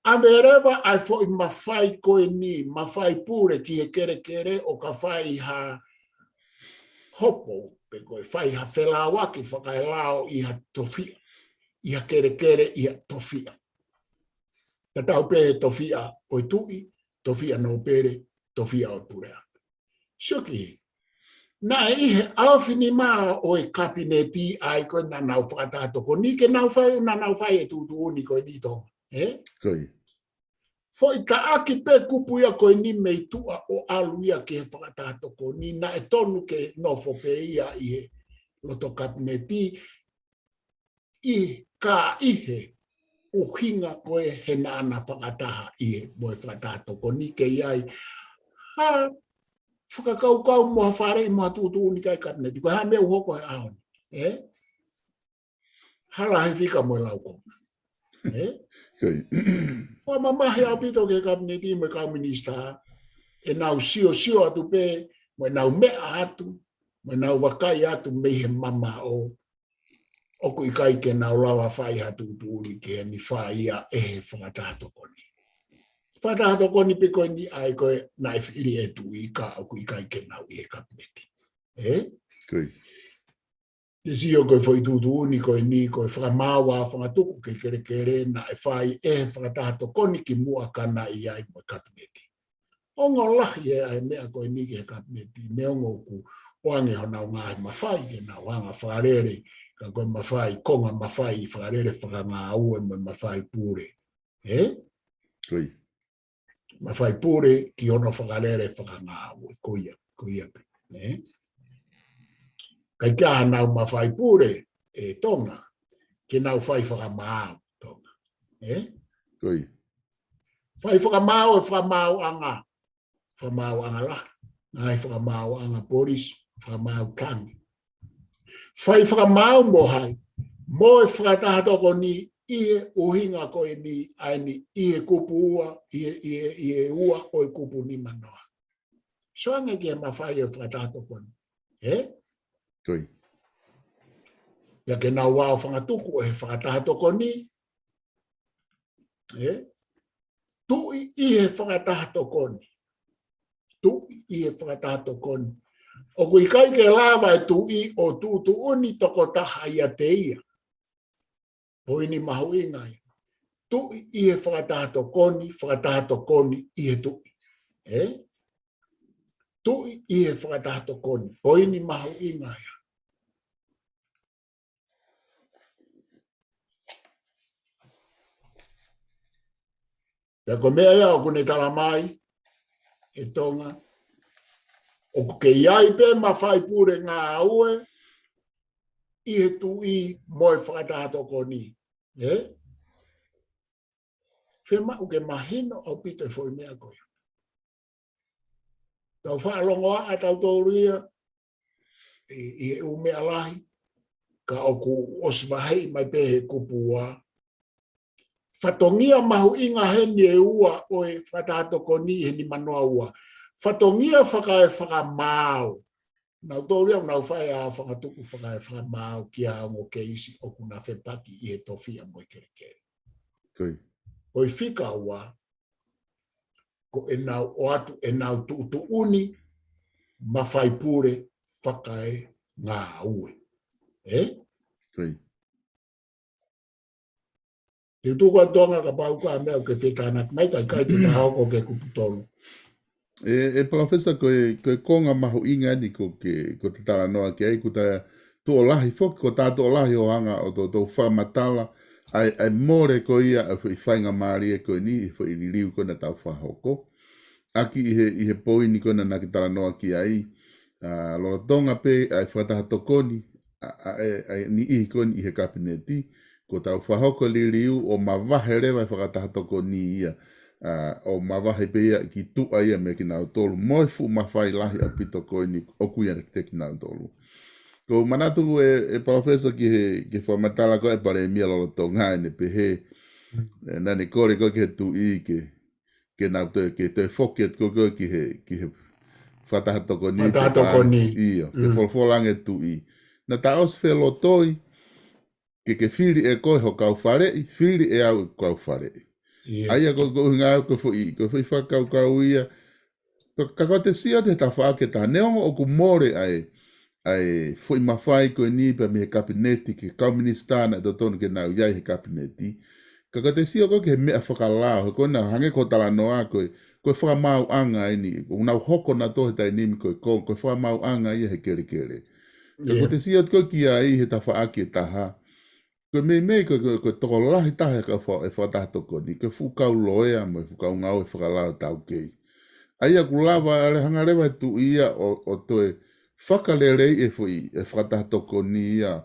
ʻave leva ʻa e foʻi mafai ko eni, mafai pule ki he kelekele ʻo ka fai ha hopo, pe ko e fai ha felāuaki fakaelao ʻi ha tofiʻa, ʻi ha kelekele ʻi ha tofiʻa. Tatau pē he tofiʻa ʻo e tuʻi, tofiʻa nōpele, tofiʻa ʻo e puleʻanga. Sio ki hē. Naʻe ʻi he ʻaofinima ʻo e kapineti ʻa ia ko ē naʻa nau fakataha tokoni ke nau fai, naʻa nau fai e tuʻutuʻuni ko eni Tonga. Ē? Ko ia. Foʻi taʻaki pē kupu ia ko eni mei tuʻa ʻo ʻalu ia ki he fakataha tokoni, naʻe tonu ke nofo pē ia ʻi he loto kapineti, ʻi ka ʻi he ʻuhinga ko ē he naʻa na fakataha ʻi he mo e fakataha tokoni ke ʻi ai ha fakakaukau mo ha faleʻi mo ha tuʻutuʻuni ki ai kapineti. Ko e hā e meʻa ʻoku hoko he ʻaho ni. Ē? Hala he fika mo e laukonga. Ē? Ko ia. Fakamamahi ʻaupito ki he kapineti mo e kau minisitā, ʻenau siosio atu pē, mo ʻenau meʻa atu, mo ʻenau vakai atu mei he mamaʻo, ʻoku ʻikai ke nau lava fai ha tuʻutuʻuni ke ni fai ia ʻe he fakataha tokoni. Fakataha tokoni pē ko eni ʻa ia ko ē naʻe fili ʻe he tuʻi ka ʻoku ʻikai ke nau ʻi he kapineti. Ē? Ko ia. Te sio ko e foʻi tuʻutuʻuni ko eni ko e fakamaau ʻa Fangatuku ki he kelekele naʻe fai ʻe he fakataha tokoni kimuʻa ka na ʻi ai mo e kapineti. Ongo lahi ʻa e meʻa ko eni ki he kapineti, neongo ʻoku ʻoange honau ngaahi mafai ke nau hanga fakalele, ka ko e mafai, konga mafai fakalele fakangāue mo e mafai pule. Ē? Ko ia. Mafai pule ki hono fakalele fakangāue, ko ia, ko ia pē. Ē? ʻIkai ke ʻi ai hanau mafai pule ʻe Tonga, ke nau fai fakamaau Tonga. Ē? Ko ia. Fai fakamaau ʻe fakamaauʻanga, fakamaauʻanga lahi, ngaahi fakamaauʻanga polisi, fakamaau tangi. Fai fakamaau mo hai, mo e fakataha tokoni ʻi he ʻuhinga ko eni ʻa eni ʻi he kupu ua, ʻi he, ʻi he, ʻi he ua ʻo e kupu nimanoa. Sio ange ki he mafai ʻo e fakataha tokoni. Ē? Ko ia. Pea ke nau ʻalu Fangatuku ʻi he fakataha tokoni. Ē? Tuʻi ʻi he fakataha tokoni. Tuʻi ʻi he fakataha tokoni. ʻOku ʻikai ke lava e tuʻi ʻo tuʻutuʻuni tokotaha ʻiate ia. Poini mahuʻinga ia. Tuʻi ʻi he fakataha tokoni, fakataha tokoni ʻi he tuʻi. Ē? Tuʻi ʻi he fakataha tokoni. Poini mahuʻinga ia. Pea ko e meʻa ia ʻoku ne tala mai ʻe Tonga, ʻoku kei ʻi ai pē mafai pule ngāue ʻi he tuʻi mo e fakataha tokoni. Ē? Fiemaʻu ke mahino ʻaupito e foʻi meʻa ko ia. Tau fakalongoaʻa tautolu ia ʻi, ʻi he ʻū meʻa lahi, ka ʻoku ʻosi vaheʻi mai pē he kupu ua. Fatongia mahuʻinga heni ʻe ua ʻo e fakataha tokoni he nimanoa ua. Fatongia fakaefakamaau. Nautolu ia ʻoku nau fai ʻa Fangatuku fakaefakamaau ki ha ongo keisi ʻoku na fepaki ʻi he tofiʻa mo e kelekele. Ko ia. Ko e fika ua, ko ʻenau ʻoatu ʻenau tuʻutuʻuni mafai pule fakaengāue. Ē? Ko ia. Te u tuku atu Tonga kapau ko ha meʻa ʻoku ke fie tānaki mai, ka ʻikai te ta hoko ki he kupu tolu. ʻE, ʻe Palōfesa, ko e, ko e konga mahuʻinga eni ko ē ke, ko ʻeta talanoa ki ai, ko ʻeta tuʻo lahi foki, ko ʻeta tuʻo lahi ʻo hanga ʻo toutou fakamatala ʻa e, ʻa e mole ko ia ʻa e foʻi faingamālie ko eni, foʻi liliu ko ē naʻa tau fakahoko. ʻAki ʻi he, ʻi he poini ko ē naʻa ke talanoa ki ai, ʻa, lolotonga pē ʻa e fakataha tokoni, ʻa, ʻa, ʻa e, ʻa e niʻihi ko eni ʻi he kapineti, ko ʻetau fakahoko liliu ʻo mavahe leva e fakataha tokoni ia, ʻa, ʻo mavahe pē ia ki tuʻa ia mei kinautolu, mo e fuʻu mafai lahi ʻaupito ko eni ʻoku ʻiate kinautolu. Ko u manatu ʻe, ʻe Palōfesa ki he, ki he fakamatala ko ē ʻa e Palēmia lolotonga ʻene pehē, ʻe, naʻa ne kole ko ē ki he tuʻi ke, ke nau toe, ke toe foki atu ko ē ki he, ki he fakataha tokoni. Fakataha tokoni. ʻIo, ke folofola ange tuʻi. Naʻa ta ʻosi felotoi, ke ke fili ʻe koe ho kau faleʻi, fili ʻe au ʻeku kau faleʻi. ʻA ia ko, ko e ʻuhinga ko e foʻi, ko e foʻi fakakaukau ia. Ka, ka ko e te sio atu he tafaʻaki ʻe taha, neongo ʻoku mole ʻa e, ʻa e foʻi mafai ko eni pē mei he kapineti ki he kau minisitā naʻe totonu ke nau ʻi ai he kapineti. Ka ko e te sio ko ē ki he meʻa fakalao, he ko ena hangē ko e talanoa ko e, ko e fakamaauʻanga eni, ʻoku nau hoko nautolu he taimi ni ko e ko, ko e fakamaauʻanga ia he kelekele. Ka ko e te sio atu ko ē ki ai he tafaʻaki ʻe taha, ko e meimei ko e, ko e, ko e tokolahi taha e kau fa-, e fakataha tokoni, ko e fuʻu kau loea mo e fuʻu kau ngāue fakalao taukei. ʻA ia ʻoku lava, ʻa e hanga leva ʻe he tuʻi ia ʻo, ʻo toe fakaleleiʻi e foʻi, e fakataha tokoni ia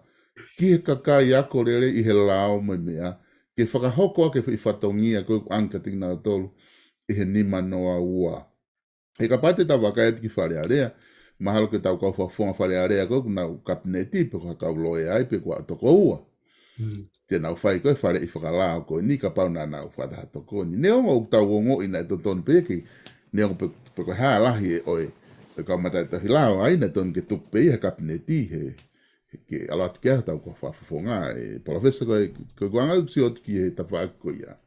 ki he kakai ako lelei ʻi he lao mo e meʻa, ke fakahoko ʻaki e foʻi fatongia ko ē ʻoku ʻange kiate kinautolu ʻi he nima noa ua. He kapau te tau vakai atu ki Fale Alea, mahalo ko e tau kau fakafofonga Fale Alea ko ē ʻoku nau kapineti pe ko ha kau loea ai pe ko ha toko ua. Te nau fai ko ē faleʻi fakalao ko eni kapau naʻa nau fakataha tokoni. Neongo ʻoku tau ongoʻi naʻe totonu pē ke, neongo pe, pe ko e hā e lahi ʻo e, ʻo e kau mataʻitohi lao ai naʻe totonu ke tuku pē ia he kapineti he, he ke ʻalu atu ki ai hotau kau fakafofonga, ē Palōfesa, ko e, ko e ʻuhinga ʻeku sio atu ki he tafaʻaki ko ia.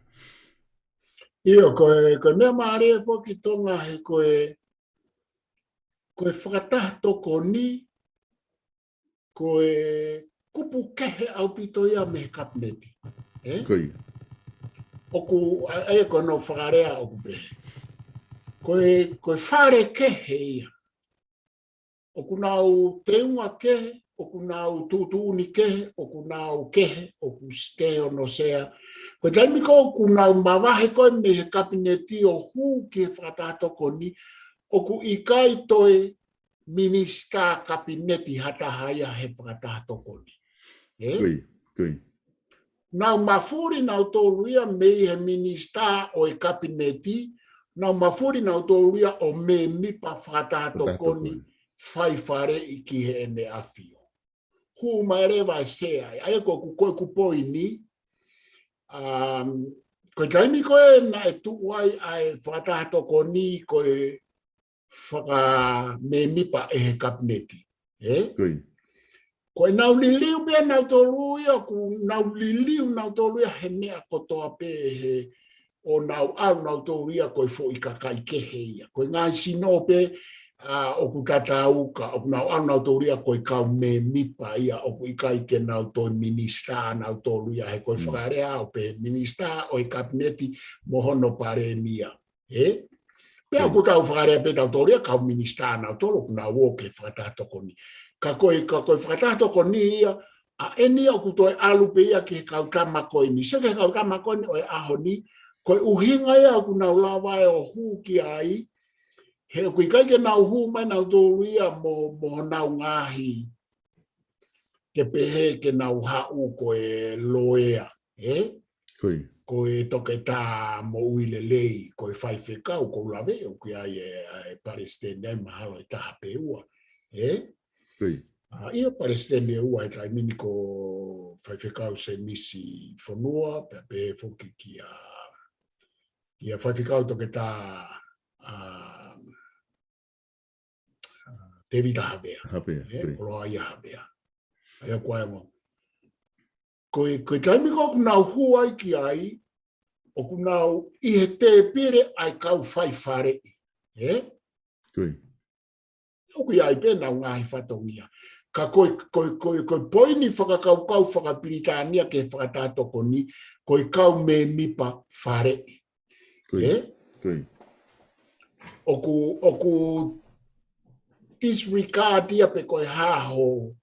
ʻIo, ko e, ko e meʻa mālie foki Tonga he ko e, ko e fakataha tokoni, ko e kupu kehe ʻaupito ia mei he kapineti. Ē? Ko ia. ʻOku, ʻa, ʻa ia ko hono fakalea ʻoku pehē. Ko e, ko e fale kehe ia. ʻOku nau teunga kehe, ʻoku nau tuʻutuʻuni kehe, ʻoku nau kehe, ʻoku s-, kehe hono sea. Ko e taimi ko ē ʻoku nau mavahe ko ē mei he kapineti ʻo hū ki he fakataha tokoni, ʻoku ʻikai toe minisitā kapineti ha taha ia he fakataha tokoni. Ē? Ko ia, ko ia. Nau mafuli nautolu ia mei he minisitā ʻo e kapineti, nau mafuli nautolu ia ʻo mēmipa fakataha tokoni, fakataha tokoni, fai faleʻi ki heʻene ʻafio. Hū mai leva e sea ai, ʻa ia ko ʻeku, ko ʻeku poini, um, ko e taimi ko ē naʻe tuʻu ai ʻa e fakataha tokoni ko e fakamēmipa ʻe he kapineti. Ē? Ko ia. Ko ʻenau liliu pē nautolu ia, ʻoku nau liliu nautolu ia he meʻa kotoa pē he ʻo nau ʻalu nautolu ia ko e foʻi kakai kehe ia. Ko e ngaahi sino pē, ʻa, ʻoku tatau ka, ʻoku nau ʻalu nautolu ia ko e kau mēmipa ia, ʻoku ʻikai ke nau toe minisitā nautolu ia, he ko e fakalea ʻo pehē minisitā ʻo e kapineti mo hono palēmia. Ē? Pea ʻoku tau fakalea pē tautolu ia kau minisitā nautolu ʻoku nau ō ki he fakataha tokoni. Ka ko e, ka ko e fakataha tokoni ia, ʻa eni ia ʻoku toe ʻalu pē ia ki he kau tama ko eni. Sio ki he kau tama ko eni ʻo e ʻaho ni, ko e ʻuhinga ia ʻoku nau lava ai ʻo hū ki ai, he ʻoku ʻikai ke nau hū mai nautolu ia mo, mo honau ngaahi, ke pehē ke nau haʻu ko e loea, ē? Ko ia. Ko e toketā moʻui lelei, ko e faifekau, ko u lave ʻoku ʻi ai e, e palesiteni ai mahalo ʻe taha pe ua, ē? Ko ia. ʻA, ʻio palesiteni ʻe ua he taimi ni ko Faifekau Semisi Fonua, pea pehē foki kia, kia Faifekau Toketā, ʻa, Tēvita Havea. Havea, ē, ko ia. Koloaʻia Havea. ʻA ia ko e mo. Ko e, ko e taimi ko ē ʻoku nau hū ai ki ai, ʻoku nau ʻi he tēpile ʻa e kau fai faleʻi. Ē? Ko ia. ʻOku ʻi ai pē ʻenau ngaahi fatongia. Ka ko e, ko e, ko e, ko e poini fakakaukau fakapilitānia ki he fakataha tokoni, ko e kau mēmipa faleʻi. Ko ia. Ē? Ko ia. ʻOku, ʻoku disregard ia pe ko e hā ho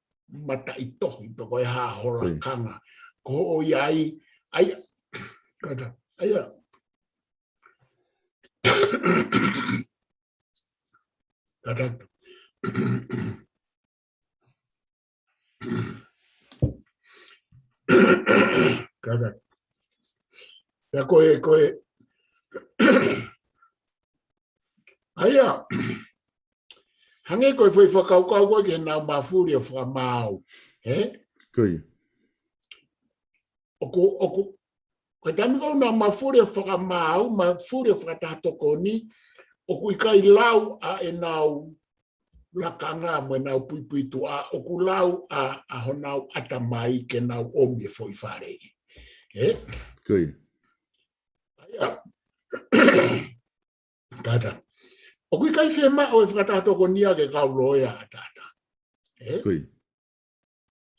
mataʻitohi, pe ko e hā ho lakanga. Ko ia. Ko hoʻo ʻi ai, ʻa ia, kātaki, ʻa ia. Kātaki. Kātaki. Pea ko e, ko e. ʻA ia. Hangē ko e foʻi fakakaukau ko ē ki heʻenau mafuli ʻo fakamaau. Ē? Ko ia. ʻOku, ʻoku, ko e taimi ko ē ʻoku nau mafuli ʻo fakamaau, mafuli ʻo fakataha tokoni, ʻoku ʻikai lau ʻa ʻenau lakanga mo ʻenau puipuituʻa, ʻoku lau ʻa, ʻa honau ʻatamai ke nau ʻomi e foʻi faleʻi. Ē? Ko ia. ʻA ʻIa. Kātaki. ʻOku ʻikai fiemaʻu e fakataha tokoni ia ki he kau loea ʻataʻatā. Ē? Ko ia.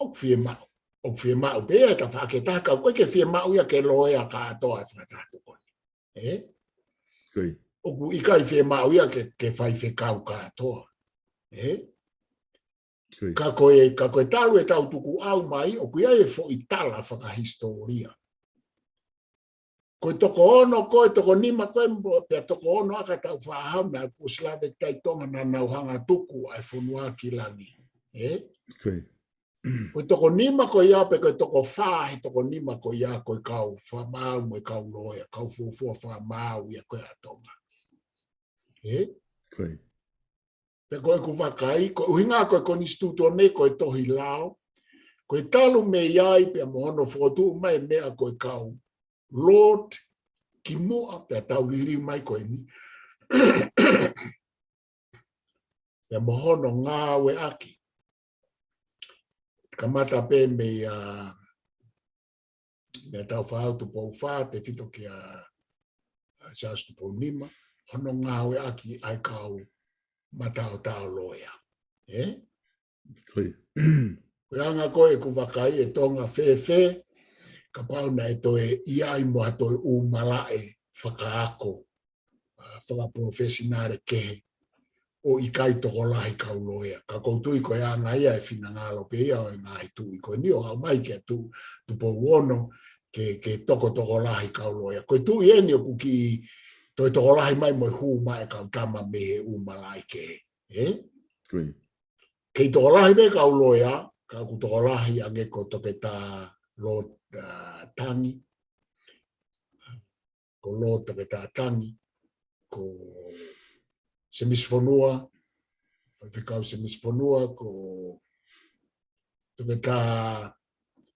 ʻOku fiemaʻu. ʻOku fiemaʻu pē ia ʻe tafaʻaki ʻe taha ka ʻoku ʻikai ke fiemaʻu ia ki he loea kātoa e fakataha tokoni. Ē? Ko ia. ʻOku ʻikai fiemaʻu ia ki he, ki he faifekau kātoa. Ē? Ko ia. Ka ko e, ka ko e talu ʻetau tukuʻau mai, ʻoku ʻi ai e foʻi tala fakahisitōlia. Ko e toko ono, ko e toko nima, ko e mo-, pea toko ono ʻa ka tau faʻa hau naʻe kuo ʻosi lave ki ai Tonga naʻa nau hanga tuku ʻa e fonua ki langi. Ē? Ko ia. Ko e toko nima ko ia pe ko e toko fā he toko nima ko ia ko e kau fakamaau mo e kau loea, kau fuofua fakamaau ia ko ē ʻa Tonga. Ē? Ko ia. Pea ko ʻeku vakai, ko e ʻuhinga ko e konisitūtone ko e tohi lao, ko e talu mei ai pea mo hono fokotuʻu mai e meʻa ko e kau Lord kimuʻa pea tau liliu mai ko eni. Pea mo hono ngāueʻaki. Kamata pē mei a, mei a Tāufaʻāhau Tupou Fā, tefito kia, a, Siaosi Tupou Nima, hono ngāueʻaki ʻa e kau mataotao loea. Ē? Ko ia. Ko e anga ko ē ʻeku vakai ʻe Tonga fēfē, kapau naʻe toe ʻi ai mo ha toe ʻū malaʻe fakaako, a, fakapolofesinale kehe, ʻo ʻikai tokolahi kau loea. Ka ʻoku ou tui ko e anga ia e finangalo pē ia ʻo e ngaahi tuʻi ko eni ʻo aʻu mai kia Tu-, Tupou Ono ke, ke toko tokolahi kau loea. Ko e tuʻi eni ʻoku kiʻi toe tokolahi mai mo e hū mai e kau tama mei he ʻū malaʻe kehe. Ē? Ko ia. Kei tokolahi pē kau loea, ka ʻoku tokolahi ange ko Toketā Lord, a, Tangi. Ko Lord Toketā Tangi, ko Semisi Fonua, Faifekau Semisi Fonua, ko Toketā,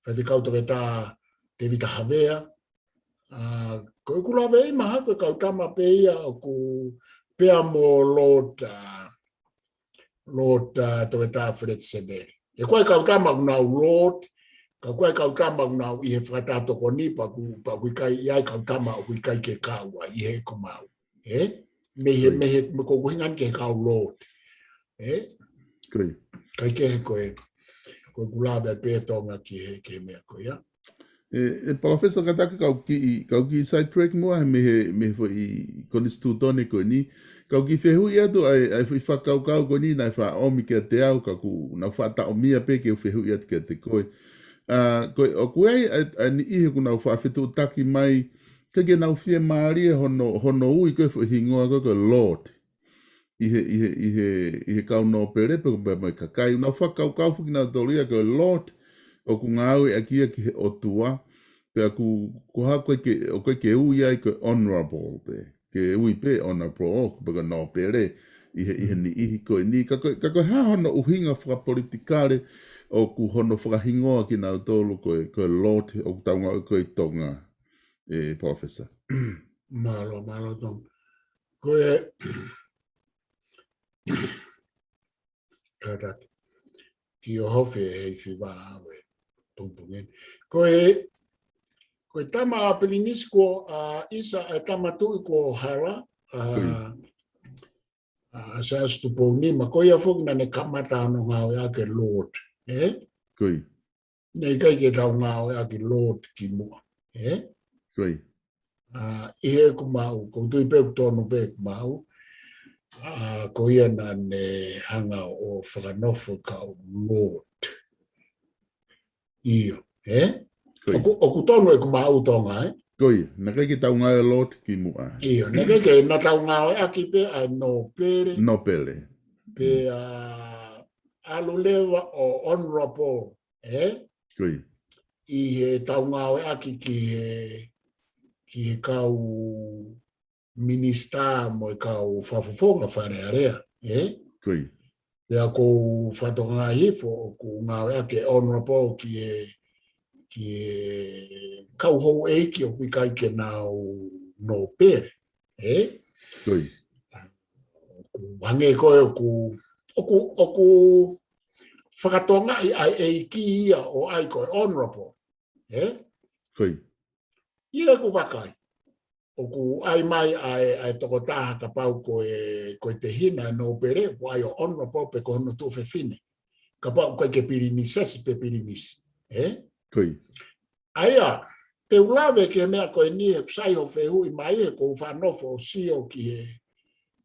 Faifekau Toketā Tevita Havea, a, ko ʻeku lave ʻi mahalo ko e kau tama pē ia ʻoku pea mo Lord, a, Lord, a, Toketā Fred Seveli. ʻE ko e kau tama ʻoku nau Lord, ka ko e kau tama ʻoku nau ʻi he fakataha tokoni pea ʻoku, pea ʻoku ʻikai ʻi ai kau tama ʻoku ʻikai ke kau ai ʻi heʻeku maʻu. Ē? Mei he, ko ia, mei he, mei ko ʻeku ʻuhinga ki he kau Lord. Ē? Ko ia. Kae kehe ko e, ko ʻeku lave pē Tonga ki he, ki he meʻa ko ia. ʻE, ʻe Palōfesa Kataki kau kiʻi, kau kiʻi side track muʻa he mei he, mei he foʻi konisitūtone ko eni. Kau kiʻi fehuʻi atu ʻa e, ʻa e foʻi fakakaukau ko eni naʻe faʻa ʻomi kiate au ka ʻoku nau faʻa taʻomia pē ke u fehuʻi atu kiate koe. A, ko e, ʻoku ʻi ai ʻa e, ʻa e niʻihi ʻoku nau faʻa fetuʻutaki mai, ke ke nau fiemālie hono, hono ui ko e foʻi hingoa ko e, ko e Lord. ʻI he, ʻi he, ʻi he, ʻi he kau nōpele pe ko e pea mo e kakai. ʻOku nau fakakaukau foki kinautolu ia ko e Lord, ʻoku ngāueʻaki ia ki he ʻOtua, pea ʻoku, ko ha ko e ke, ʻoku ʻikai ke ui ai ko e honorable pē. Ke ui pē honorable, ʻo, pe ko e nōpele, ʻi he, ʻi he niʻihi ko eni. Ka ko e, ka ko e hā hono ʻuhinga fakapolitikale, ʻoku hono fakahingoa kinautolu ko e, ko e Lord, ʻoku tau ngāue ko e ʻi Tonga, ʻe Palōfesa. Mālō, mālō Tonga. Ko e, kātaki. Kiʻi ʻohofi ʻe he hifi vā ʻave pongipongi ni. Ko e, ko e tama ʻa Pilinisi ko, a, ʻIsa, e tama tuʻi ko Hala, a, ko ia, a, Siaosi Tupou Nima, ko ia foki naʻa ne kamata hono ngāueʻaki e Lord. Ē? Ko ia. Naʻe ʻikai ke tau ngāueʻaki Lord kimuʻa. Ē? Ko ia. A, ʻi heʻeku maʻu, ʻoku ou tui pē ʻoku tonu pē ʻeku maʻu, a, ko ia naʻa ne hanga ʻo fakanofo e kau Lord. ʻIo, ē? Ko ia. ʻOku, ʻoku tonu ʻeku maʻu Tonga, ē? Ko ia, naʻe ʻikai ke tau ngāue Lord kimuʻa. ʻIo, naʻe ʻikai ke, naʻa tau ngāueʻaki pē ʻa e nōpele. Nōpele. Pea, mm, a, ʻalu leva ʻo honorable, ē? Ko ia. ʻI heʻetau ngāueʻaki ki he, ki he kau minisitā mo e kau fakafofonga Fale Alea, ē? Ko ia. Pea ʻoku ou fakatokangaʻi hifo ʻoku ngāueʻaki e honorable ki he, ki he kau houʻeiki ʻoku ʻikai ke nau nōpele, ē? Ko ia. ʻOku hangē ko ē ʻoku, ʻoku, ʻoku fakatokangaʻi ʻa e ʻeiki ia ʻo ʻai ko e honorable, ē? Ko ia. ʻI heʻeku vakai. ʻoku ʻai mai ʻa e, ʻa e tokotaha kapau ko e, ko e tehina ʻa e nōpele, ʻoku ʻai ʻo honorable pe ko hono tuofefine. Kapau ʻoku ʻikai ke pilinisesi pe pilinisi. Ē? Ko ia. ʻA ia, te u lave ki he meʻa ko eni he ʻoku sai hoʻo fehuʻi mai he ʻoku ou faʻa nofo ʻo sio ki he,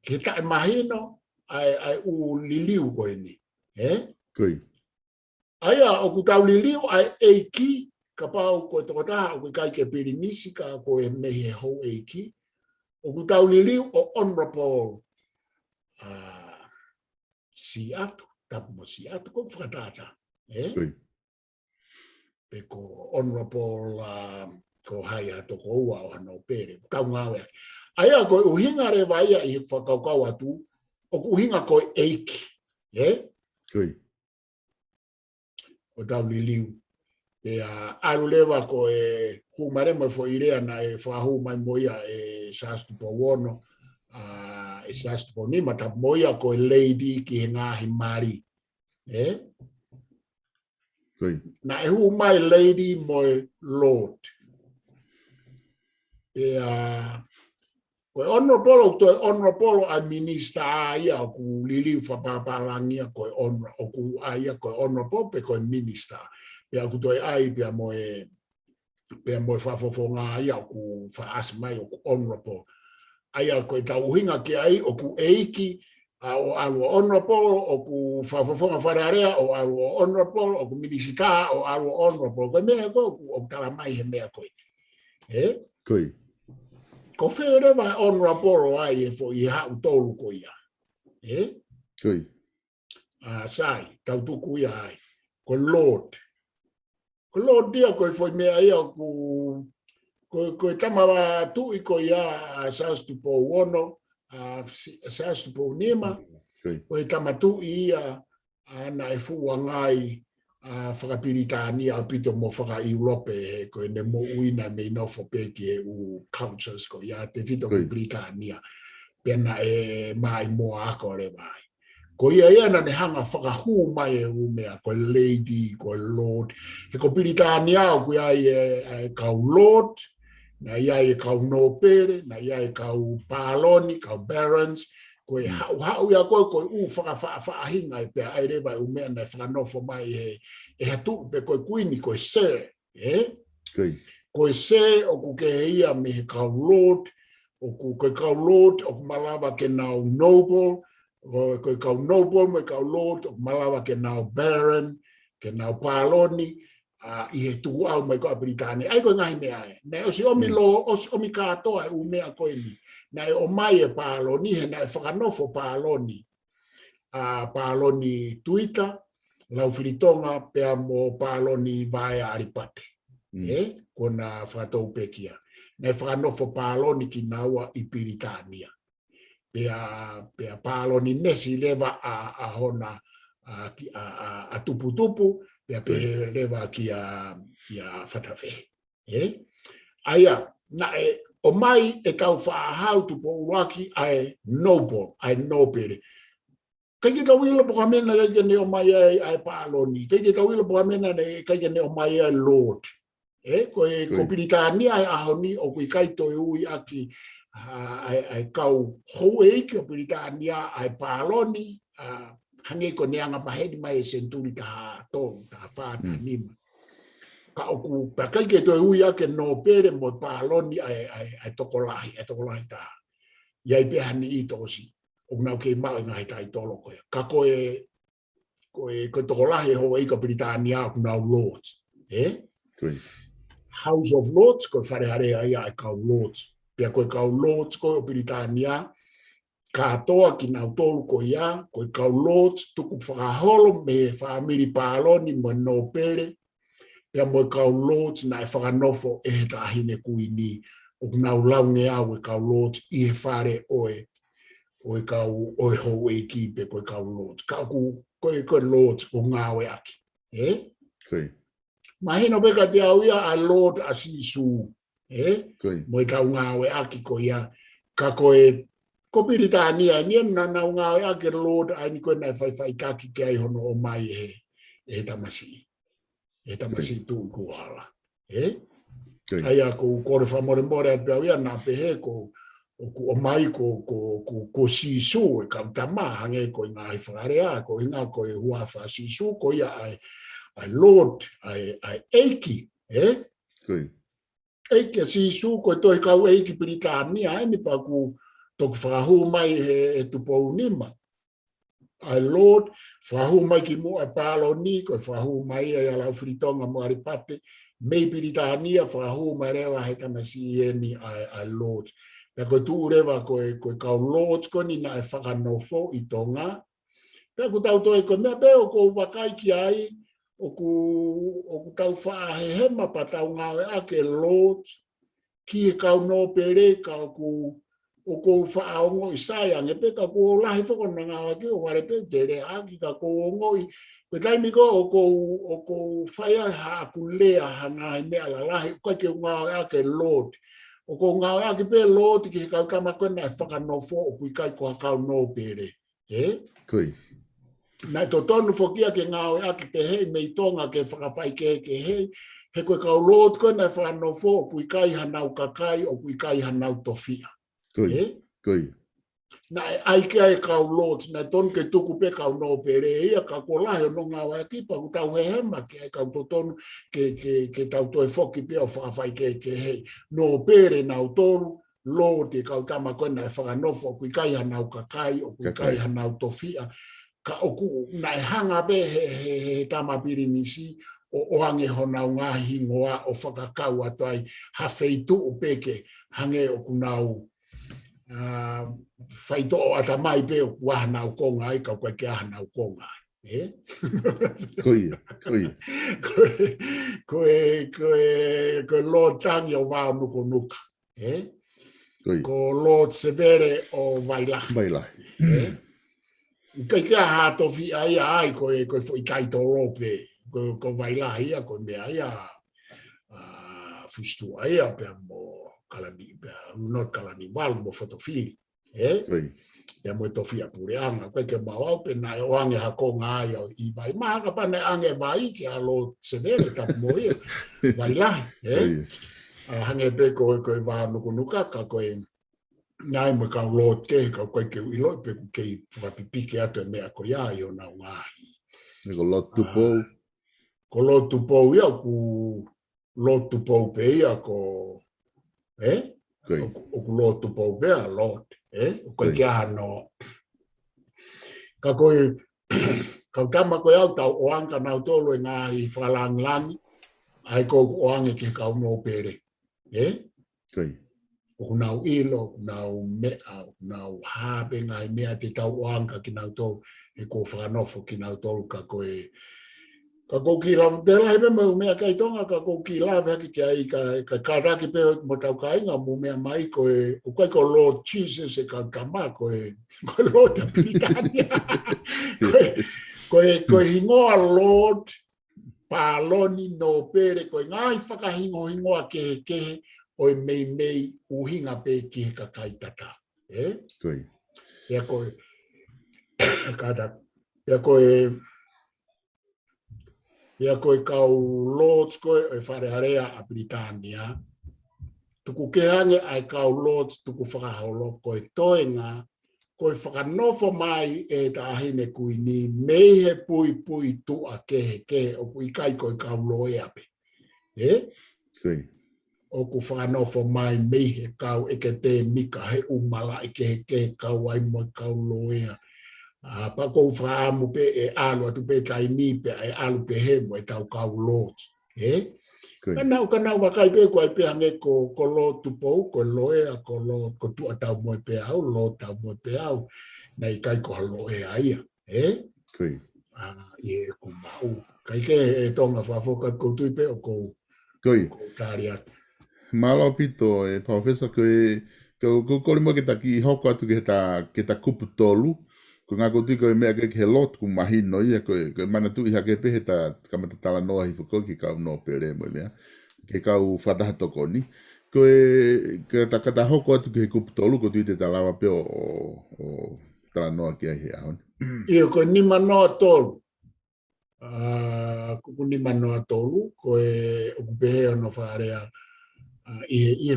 ki he taʻemahino ʻa e, ʻa e ʻū liliu ko eni. Ē? Ko ia. ʻA ia, ʻoku tau liliu ʻa e ʻeiki, kapau ko e tokotaha ʻoku ʻikai ke pilinisi ka ko e mei he houʻeiki. ʻOku tau liliu ʻo honorable, ʻa, Siʻatu, Tapu mo Siʻatu, ko e fakatātā. Ē? Ko ia. Pe ko honorable, ʻa, ko hai ʻa e tokoua ʻo ha nōpele, ʻoku tau ngāueʻaki. ʻA ia ko e ʻuhinga leva ia ʻi he fakakaukau atu, ʻoku ʻuhinga ko e ʻeiki. Ē? Ko ia. ʻO tau liliu. Pea ʻalu leva ko e hū mai leva mo e foʻi lea naʻe fakahū mai mo ia ʻe Siaosi Tupou Ono, ʻa, ʻe Siaosi Tupou Nima, Tapu mo ia ko e lady ki he ngaahi mali. Ē? Ko ia. Naʻe hū mai lady mo e lord. Pea, ko e honorable, ʻoku toe honorable ʻa e minisitā ia ʻoku liliu fakapapālangi ia ko e honor-, ʻoku ʻai ia ko e honorable pe ko e minisitā. Pea ʻoku toe ʻai pea mo e, pea mo e fakafofonga ia ʻoku fakaʻasi mai ʻoku honorable. ʻA ia ko e tau ʻuhinga ki ai ʻoku ʻeiki, ʻa, ʻo ʻalu ʻo honorable, ʻoku fakafofonga Fale Alea ʻo ʻalu ʻo honorable, ʻoku minisitā ʻo ʻalu ʻo honorable. Ko e meʻa ko ē ʻoku, ʻoku tala mai he meʻa ko ē. Ē? Ko ia. Ko fē leva honorable ʻo ʻai e foʻi haʻu tolu ko ia. Ē? Ko ia. ʻA, sai, tau tuku ia ai. Ko e lord. Ko e lord ia ko e foʻi meʻa ia ʻoku, ko, ko e tama tuʻi ko ia ʻa Siaosi Tupou Ono, ʻa, Si-, Siaosi Tupou Nima. Ko ia. Ko e tama tuʻi ia, ʻa, naʻe fuʻu angai, ʻa, fakapilitānia ʻaupito mo fakaʻiulope he ko ʻene moʻui naʻe mei nofo pē ki he ʻū cultures ko ia tefito ki Pilitānia. Pea naʻe maʻimoa ako leva ai. Ko ia ia naʻa ne hanga fakahū mai e ʻū meʻa, ko e lady, ko e lord. He ko Pilitānia ʻoku ʻi ai e, e kau lord, naʻe ʻi ai e kau nōpele, naʻe ʻi ai e kau pāloni, kau barons, ko e haʻuhaʻu ia ko ē, ko e ʻū fakafaʻafaʻahinga ē pea ʻai leva e ʻū meʻa naʻe fakanofo mai he, ʻe ha tuʻi pe ko e kuini, ko e sir, ē? Ko ia. Ko e sir ʻoku kehe ia mei he kau lord, ʻoku, ko e kau lord ʻoku malava ke nau noble, ko, ko e kau noble mo e kau lord ʻoku malava ke nau baron, ke nau pāloni, ʻa, ʻi he tukuʻau mai ko ē ʻa Pilitānia. ʻA ia ko e ngaahi meʻa ē. Naʻe ʻosi ʻomi lo, ʻosi ʻomi kātoa e ʻū meʻa ko eni. Naʻe ʻomai e pāloni, he naʻe fakanofo pāloni. ʻA, pāloni Tuita, Laufilitonga, pea mo pāloni Vaea ʻAlipate. Ē, ko ʻena fakatoupekia. Naʻe fakanofo pāloni kinaua ʻi Pilitānia. Pea, pea pāloni nesi leva ʻa, ʻa hona, ʻa, ki, ʻa, ʻa, ʻa Tuputupu, pea pehē leva kia, kia Fatafehi. Ē? ʻA ia, naʻe ʻomai ʻe Tāufaʻāhau Tupou ʻUluaki ʻa e noble, ʻa e nōpele. ʻIkai ke tau ʻilo pe ko e hā e meʻa naʻe ʻikai ke ne ʻomai ai ʻa e pāloni. ʻIkai ke tau ʻilo pe ko e hā e meʻa naʻe ʻikai ke ne ʻomai ai e lord. Ē, ko e, ko Pilitānia he ʻaho ni ʻoku ʻikai toe ui ʻaki, ʻa, ʻa e, ʻa e kau houʻeiki ʻo Pilitānia ʻa e pāloni, ʻa, hangē ko ʻene anga maheni mai he senituli taha tolu, taha fā, taha nima. Ka ʻoku, pea ʻikai ke toe ui ʻaki e nōpele mo e pāloni ʻa e, ʻa e, ʻa e tokolahi, ʻa e tokolahi taha. ʻI ai pē ha niʻihi tokosiʻi ʻoku nau kei maʻu e ngaahi taitolo ko ia. Ka ko e, ko e, ko e tokolahi e houʻeiki ʻo Pilitānia ʻoku nau lords. Ē? Ko ia. House of Lords, ko e Fale Alea ia ʻa e kau lords. Pea ko e kau lords ko ē ʻo Pilitānia, kātoa kinautolu ko ia, ko e kau lords, tukufakaholo mei he fāmili pāloni mo e nōpele, pea mo e kau lords naʻe fakanofo ʻe he Taʻahine Kuini, ʻoku nau laungeau e kau lords ʻi he fale ʻo e, ʻo e kau, ʻo e houʻeiki pe ko e kau lords. Ka ʻoku, ko e, ko e lords ʻoku ngāueʻaki. Ē? Ko ia. Mahino pē kiate au ia ʻa e lord ʻa Sīsū. Ē? Ko ia. Mo e kau ngāueʻaki ko ia. Ka ko e, ko Pilitānia, ʻeni naʻa nau ngāueʻaki e lord ʻa eni ko ē naʻe faʻifaʻitaki ki ai hono ʻomai ʻe he, ʻe he tamasiʻi. ʻE he tamasiʻi tuʻi kuo hala. Ē? ʻA ia ʻoku ou kole fakamolemole atu pē au ia naʻa pehē ko ʻoku ʻomai ko, ko, ko, ko Sīsū ʻe kau tama, hangē ko e ngaahi fakalea, ko e ʻuhinga ko e huafa Sīsū, ko ia ʻa e, ʻa e Lord, ʻa e, ʻa e ʻEiki, ē? ʻEiki ʻa Sīsū, ko e tohi kau ʻeiki Pilitānia eni pea ʻoku toki fakahū mai he, he Tupou Nima. ʻA e Lord, fakahū mai ki muʻa ʻa e pāloni, ko e fakahū mai ia ʻia Laufilitonga mo ʻAlipate, mei Pilitānia, fakahū mai leva he tamasiʻi eni ʻa e, ʻa e Lord. Pea ko e tuʻu leva ko e, ko e kau Lord ko eni naʻe fakanofo ʻi Tonga. Pea ʻoku tau toe ko e meʻa pē ʻoku ou vakai ki ai, ʻoku, ʻoku tau faʻa hehema pea tau ngāueʻaki e Lord, ki he kau nōpele ka ʻoku, ʻoku ou faʻa ongoʻi sai ange pē ka ʻoku lahi foki hono ngāueʻaki ʻo vale pē te lea ʻaki ka ʻoku ou ongoʻi. Ko e taimi ko ē ʻoku ou, ʻoku ou fai ai haʻaku lea ha ngaahi meʻa lalahi, ʻoku ʻikai ke u ngāueʻaki e Lord. ʻOku ou ngāueʻaki pē Lord ki he kau tama ko ē naʻe fakanofo ʻoku ʻikai ko ha kau nōpele. Ē? Naʻe totonu foki ia ke ngāueʻaki pehē mei Tonga ke fakafaikehekeheʻi, he ko e kau Lord ko ē naʻe fakanofo ʻoku ʻikai hanau kakai, ʻoku ʻikai hanau tofiʻa. Ē? Naʻe ʻai ki ai e kau Lord, naʻe tonu ke tuku pē kau nōpele ia, ka ʻoku lahi hono ngāueʻaki pea ʻoku tau hehema ki ai, ka ʻoku totonu ke, ke, ke tau toe foki pē ʻo fakafaikehekeheʻi. Nōpele nautolu, Lord e kau tama ko ē naʻe fakanofo, ʻoku ʻikai hanau kakai, ʻoku ʻikai hanau tofiʻa. Ka ʻoku naʻe hanga pē he, he, he, he tama Pilinisi ʻo, ʻo ʻoange honau ngaahi hingoa ʻo fakakau atu ai ha feituʻu pē ke hangē ʻoku nau, ā, faitoʻo ʻatamai pē ʻoku ʻi ai hanau konga ai, ka ʻoku ʻikai ke ʻi ai hanau konga ai. Ē? Ko ia, ko ia. Ko e, ko e, ko e, ko e Lord Tangi ʻo Vaonukunuka. Ē? Ko Lord Sevele ʻo Vailahi. Vailahi. Ē? ʻIkai ke ʻi ai ha tofiʻa ia ai ko e, ko e foʻi taitolo pē. Ko, ko Vailahi ia, ko e meʻa ia, ā, Fusituʻa ia, pea mo Kalani, pea, not Kalaniuvalu mo Fotofili. Ē? Pea mo e tofiʻa puleʻanga, ʻoku ʻikai ke mau ʻai pē naʻe ʻoange ha konga ai ʻo ʻi vai. Mahalo kapau naʻe ʻoange vai kia Lord Sevele, tapu mo ia, Vailahi, ē? ʻA, hangē pē ko, ko e Vaonukunuka, ka ko e naʻe mo e kau Lord kehe, ka ʻoku ʻikai ke u ʻiloʻi pe ʻoku kei fakapipiki atu e meʻa ko ia ʻi honau ngaahi. Ko Lord Tupou. Ko Lord Tupou ia, ʻoku Lord Tupou pē ia ko, ē? ʻOku, ʻoku Lord Tupou pē ʻa Lord, ē? ʻOku ʻikai ke ʻi ai hano. Ka ko e, kau tama ko ē ʻoku tau ʻoange kia nautolu e ngaahi fakalāngilangi, ʻa ia ʻoku ʻoange ki he kau nōpele. Ē? ʻOku nau ʻilo, ʻoku nau meʻa, ʻoku nau hā pē ngaahi meʻa te tau ʻoange kia nautolu, he kuo fakanofo kinautolu ka ko e. Ka ʻoku ou kiʻi lave, te lahi pē mo e meʻa ki ai Tonga, ka ʻoku ou kiʻi lave hake ki ai ka, ka kātaki pē mo tau kāinga mo meʻa mai ko e, ʻoku ʻikai ko Lord Jesus e kau tama, ko e, ko e Lord ʻa Pilitānia. Ko e, ko e, ko e hingoa Lord, pāloni, nōpele, ko e ngaahi fakahingohingoa kehekehe ʻo e meimei ʻuhinga pē ki he kakai tatau. Ē? Pea ko e, kātaki, pea ko e, pea ko e kau Lords ko ē ʻo e Fale Alea ʻa Pilitānia, tuku kehe ange ʻa e kau Lords tuku fakaholo, ko e toenga, ko e fakanofo mai ʻe he Taʻahine Kuini mei he puipuituʻa kehekehe, ʻoku ʻikai ko e kau loea pē. Ē? ʻOku fakanofo mai mei he kau ʻekepēmika, he ʻū malaʻe kehekehe, kau ai mo e kau loea. ʻA, pea ʻoku ou fakaʻamu pē ʻe ʻalu atu pē taimi pea ʻe ʻalu pē he mo e tau kau Lords. Ē? Ka nau, ka nau vakai pē ko ai pē hangē ko, ko Lord Tupou, ko e loea, ko Lord, ko Tuʻa Taumoepeau, Lord Taumoepeau, naʻe ʻikai ko ha loea ia. Ē? ʻA, ʻi heʻeku maʻu. ʻIkai ke ʻe Tonga fakafoki atu, ʻoku ou tui pē ʻoku ou, ʻoku ou tali atu. Mālō ʻaupito, ē, Palōfesa, ko e, ko, ko, kole mo ke ta kiʻi hoko atu ki he ta, ki he ta kupu tolu. Ko e ʻuhinga ʻoku ou tui ko e meʻa ko ē ki he Lord ʻoku mahino ia, ko e, ko e manatuʻi hake pē he ta kamata talanoa hifo ko ē ki he kau nōpele mo e meʻa, ki he kau fakataha tokoni. Ko e, ka ta, ka ta hoko atu ki he kupu tolu, ʻoku ou tui te ta lava pē ʻo, ʻo, ʻo talanoa ki ai he ʻaho ni. ʻIo, ko e nima noa tolu. ʻA, kupu nima noa tolu, ko e ʻoku pehē hono fakalea, ʻa, ʻi he, ʻi he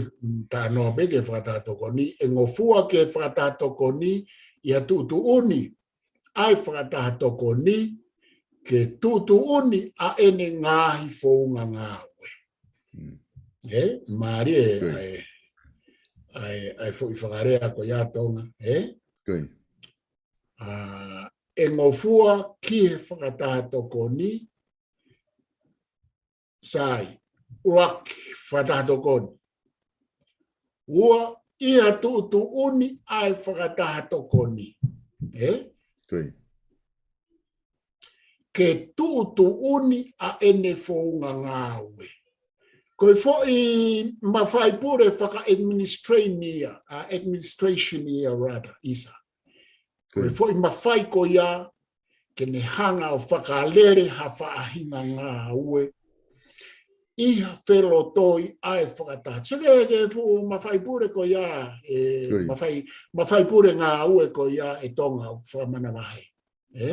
talanoa pē ki he fakataha tokoni, ʻe ngofua ki he fakataha tokoni ʻi ha tuʻutuʻuni ʻa e fakataha tokoni ke tuʻutuʻuni ʻa ʻene ngaahi founga ngāue. Mm. Ē, mālie ʻa e, ʻa e, ʻa e foʻi fakalea ko ia Tonga, ē? ʻA, ʻe ngofua ki he fakataha tokoni, sai, ʻuluaki fakataha tokoni. Ua, ʻi ha tuʻutuʻuni ʻa e fakataha tokoni. Ē? Ke tuʻutuʻuni ʻa ʻene founga ngāue. Ko e foʻi mafai pule faka-administration ia, ʻa, administration ia rather, ʻisa. Ko e foʻi mafai ko ia, ke ne hanga ʻo fakalele ha faʻahinga ngāue ʻi ha felotoi ʻa e fakataha. So ke, ke fuʻu mafai pule ko ia, ē, mafai, mafai pule ngāue ko ia ʻe Tonga ʻoku fakamanavahē. Ē?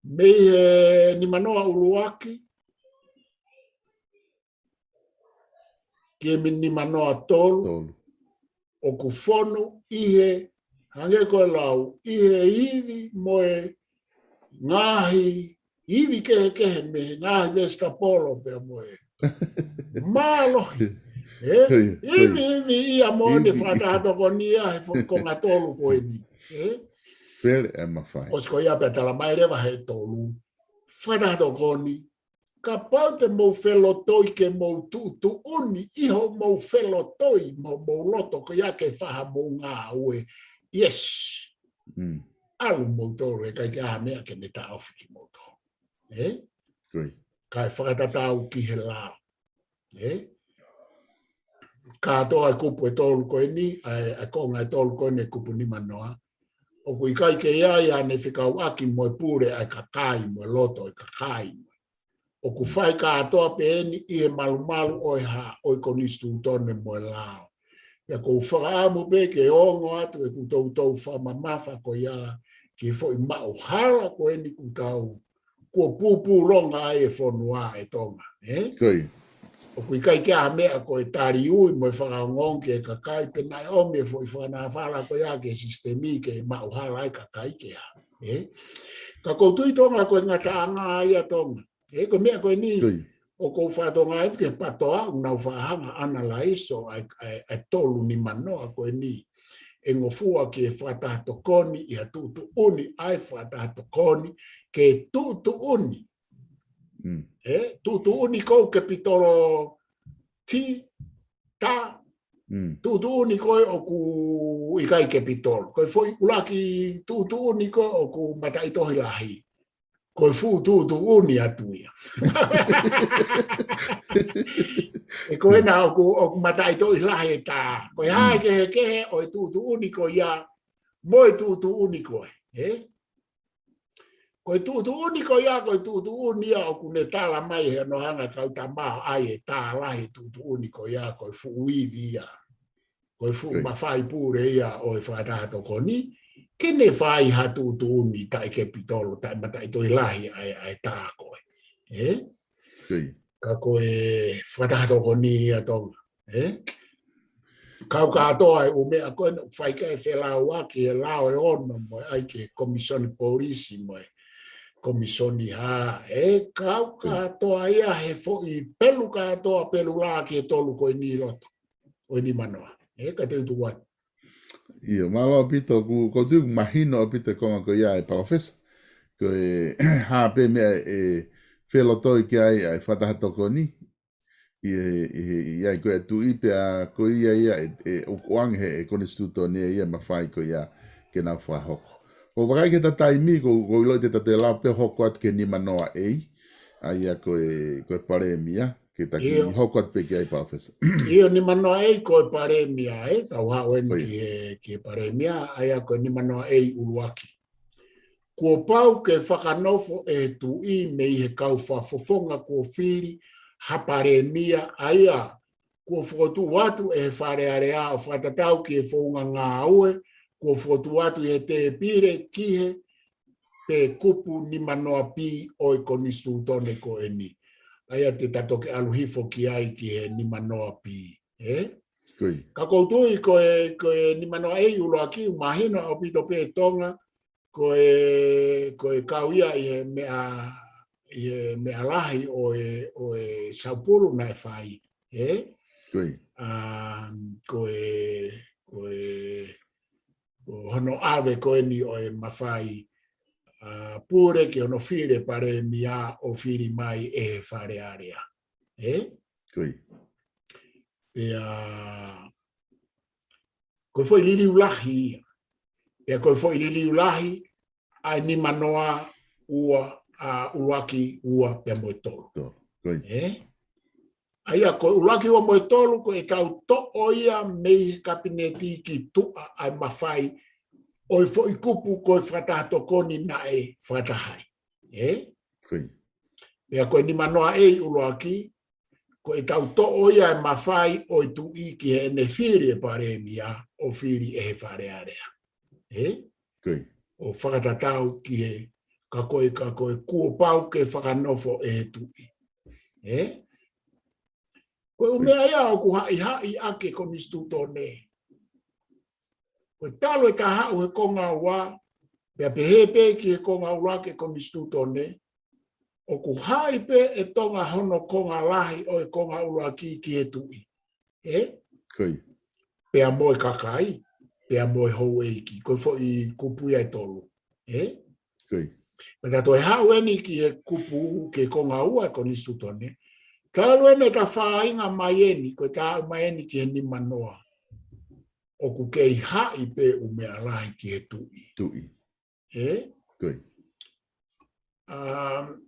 Mei he nimanoa ʻuluaki, ki he nimanoa tolu, ʻoku fonu ʻi he, hangē ko e lau, ʻi he ivi mo e ngaahi ivi kehekehe mei he ngaahi vesitapolo pea mo e mālohi. Ē? Ivi, ivi ia mo ʻene fakataha tokoni ia he foʻi konga tolu ko eni. Ē? ʻOsi ko ia pea tala mai leva he tolu. Fakataha tokoni, kapau te mou felotoi ke mou tuʻutuʻuni ʻi hoʻomou felotoi mo hoʻomou loto ko ia ke fai haʻamou ngāue. Yes. ʻAlu moutolu, ʻe ʻikai ke ʻi ai ha meʻa ke ne taʻofi kimoutolu. Ē? Kae fakatatau ki he lao. Ē? Kātoa e kupu ʻe tolu ko eni, ʻa e, ʻa e konga ʻe tolu ko eni kupu nimanoa. ʻOku ʻikai ke ʻi ai haʻane fekauʻaki mo e pule ʻa e kakai mo e loto ʻo e kakai. ʻOku fai kātoa pē eni ʻi he malumalu ʻo e hā, ʻo e konisitūtone mo e lao. Pea ʻoku ou fakaʻamu pē ke ongo atu ʻeku toutou fakamamafa ko ia ki he foʻi maʻuhala ko eni kuo tau, kuo pūpūlonga ai e fonua ʻe Tonga, ē? ʻOku ʻikai ke ʻi ai ha meʻa ko e taliui mo e fakaongoongo ki he kakai pe naʻe ʻomi e foʻi fakanafala ko ia ki he sisitemi ke maʻuhala ai kakai ke hā, ē? Ka ʻoku ou tui Tonga ko e ngataʻanga ia Tonga. Ē, ko e meʻa ko eni, ʻoku ou fakatonga ai ke patoa, ʻoku nau fakahanga ʻanalaiso ʻa e, ʻa e, ʻa e tolu nimanoa ko eni. ʻE ngofua ki he fakataha tokoni, ʻi ha tuʻutuʻuni ʻa e fakataha tokoni, ke tuʻutuʻuni. Ē, tuʻutuʻuni ko e kepitolo ti, ta, tuʻutuʻuni ko ē ʻoku ʻikai kepitolo. Ko e foʻi ʻuluaki tuʻutuʻuni ko ē ʻoku mataʻitohi lahi. Ko e fuʻu tuʻutuʻuni atu ia. ʻE ko ena ʻoku, ʻoku mataʻitohi lahi e tā. Ko e hā e kehekehe ʻo e tuʻutuʻuni ko ia mo e tuʻutuʻuni ko ē, ē? Ko e tuʻutuʻuni ko ia, ko e tuʻutuʻuni ia ʻoku ne tala mai he ʻoku hanga ʻe he kau tama ʻo ʻai e tā lahi e tuʻutuʻuni ko ia, ko e fuʻu ivi ia. Ko e fuʻu mafai pule ia ʻo e fakataha tokoni, ke ne fai ha tuʻutuʻuni taʻekepitolo, taʻemataʻitohi lahi ʻa e, ʻa e tā ko ē. Ē? Ka ko e fakataha tokoni ia Tonga. Ē? Kau kātoa e ʻū meʻa ko ē, ʻoku fai ki ai e felauʻaki, e lao ʻe ono mo e ʻai ki he komisoni polisi mo e komisoni hā. Ē, kau kātoa ia he foʻi pelu kātoa, pelu lā ki he tolu ko eni ʻi loto ʻo e nimanoa. Ē, ka te u tuku atu. ʻIo, mālō ʻaupito, ʻoku, ʻoku ou tui ʻoku mahino ʻaupito e konga ko ia ʻa e palōfesa. Ko e hā pē meʻa ʻe felotoi ki ai ʻa e fakataha tokoni. ʻI he, ʻi he, ʻi ai ko e tuʻi pea ko ia ia ʻe, ʻe ʻoange he, he konisitūtone ia mafai ko ia ke nau fakahoko. ʻOku ou vakai ki he taimi, ʻoku, ʻoku ou ʻiloʻi te ta toe lava pē ʻo hoko atu ki he nimanoa A, ʻa ia ko e, ko e palēmia, ke ta kiʻi hoko atu pē ki ai, Palōfesa. ʻIo, nimanoa A ko e palēmia, ē, tau haʻu eni ki he, ki he palēmia, ʻa ia ko e nimanoa A ʻuluaki. Kuo pau ke fakanofo ʻe he tuʻi mei he kau fakafofonga kuo fili ha palēmia, ʻa ia kuo fokotuʻu atu ʻe he Fale Alea ʻo fakatatau ki he founga ngāue kuo fokotuʻu atu ʻi he tēpile ki he, pe kupu nimanoa B ʻo e konisitūtone ko eni. ʻa ia te ta toki ʻalu hifo ki ai ki he nimanoa pī, ē? Ka ʻoku ou tui ko e, ko e nimanoa A ʻuluaki, ʻoku mahino ʻaupito pē Tonga, ko e, ko e kau ia ʻi he meʻa, ʻi he meʻa lahi ʻo e, ʻo e saupulu naʻe fai, ē? ʻA, ko e, ko e, ko hono ʻave ko eni ʻo e mafai, ʻa, pule ki hono fili e palēmia ʻo fili mai ʻe he Fale Alea. Ē? Pea, ko e foʻi liliu lahi ia. Pea ko e foʻi liliu lahi, ʻa e nimanoa ua, ʻa, ʻuluaki, ua, pea mo e tolu. Ē? ʻA ia ko e ʻuluaki, ua mo e tolu, ko e kau toʻo ia mei he kapineti ki tuʻa ʻa e mafai ʻo e foʻi kupu ko e fakataha tokoni naʻe fakataha ai. Ē? Pea ko e nimanoa A ʻuluaki, ko e kau toʻo ia e mafai ʻo e tuʻi ki heʻene fili e palēmia ʻo fili ʻe he Fale Alea. Ē? ʻO fakatatau ki he ka ko e, ka ko e kuo pau ke fakanofo ʻe he tuʻi. Ē? Ko e ʻū meʻa ia ʻoku haʻihaʻi ʻaki e konisitūtone. Ko e talu e taha ʻo e konga ua, pea pehē pē ki he konga ʻuluaki e konisitūtone, ʻoku haʻi pē ʻe Tonga hono konga lahi ʻo e konga ʻuluaki ki he tuʻi. Ē? Pea mo e kakai, pea mo e houʻeiki, ko e foʻi kupu ia ʻe tolu. Ē? Pea ta toe haʻu eni ki he kupu ki he konga ua e konisitūtone, talu eni e ta fāinga mai eni, ko e ta haʻu mai eni ki he nimanoa. ʻOku kei haʻi pē ʻū meʻa lahi ki he tuʻi. Ē? Um,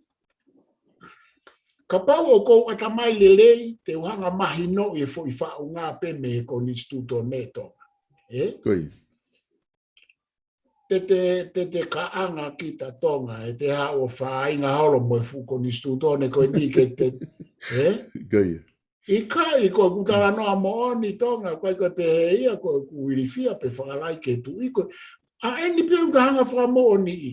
kapau ʻoku ou ʻatamai lelei, te u hanga mahinoʻi e foʻi faʻunga pē mei he konisitūtone Tonga. Ē? Te te, te te kaʻanga kita Tonga, ʻe te haʻu ʻo fāinga holo mo e fuʻu konisitūtone ko eni ke te, ē? ʻIkai, ko ʻeku talanoa moʻoni Tonga, ʻikai ko e pehē ia, ko ʻeku ilifia pe fakalahi ki he tuʻi, ko e, ʻa eni pē ʻoku ta hanga fakamoʻoniʻi.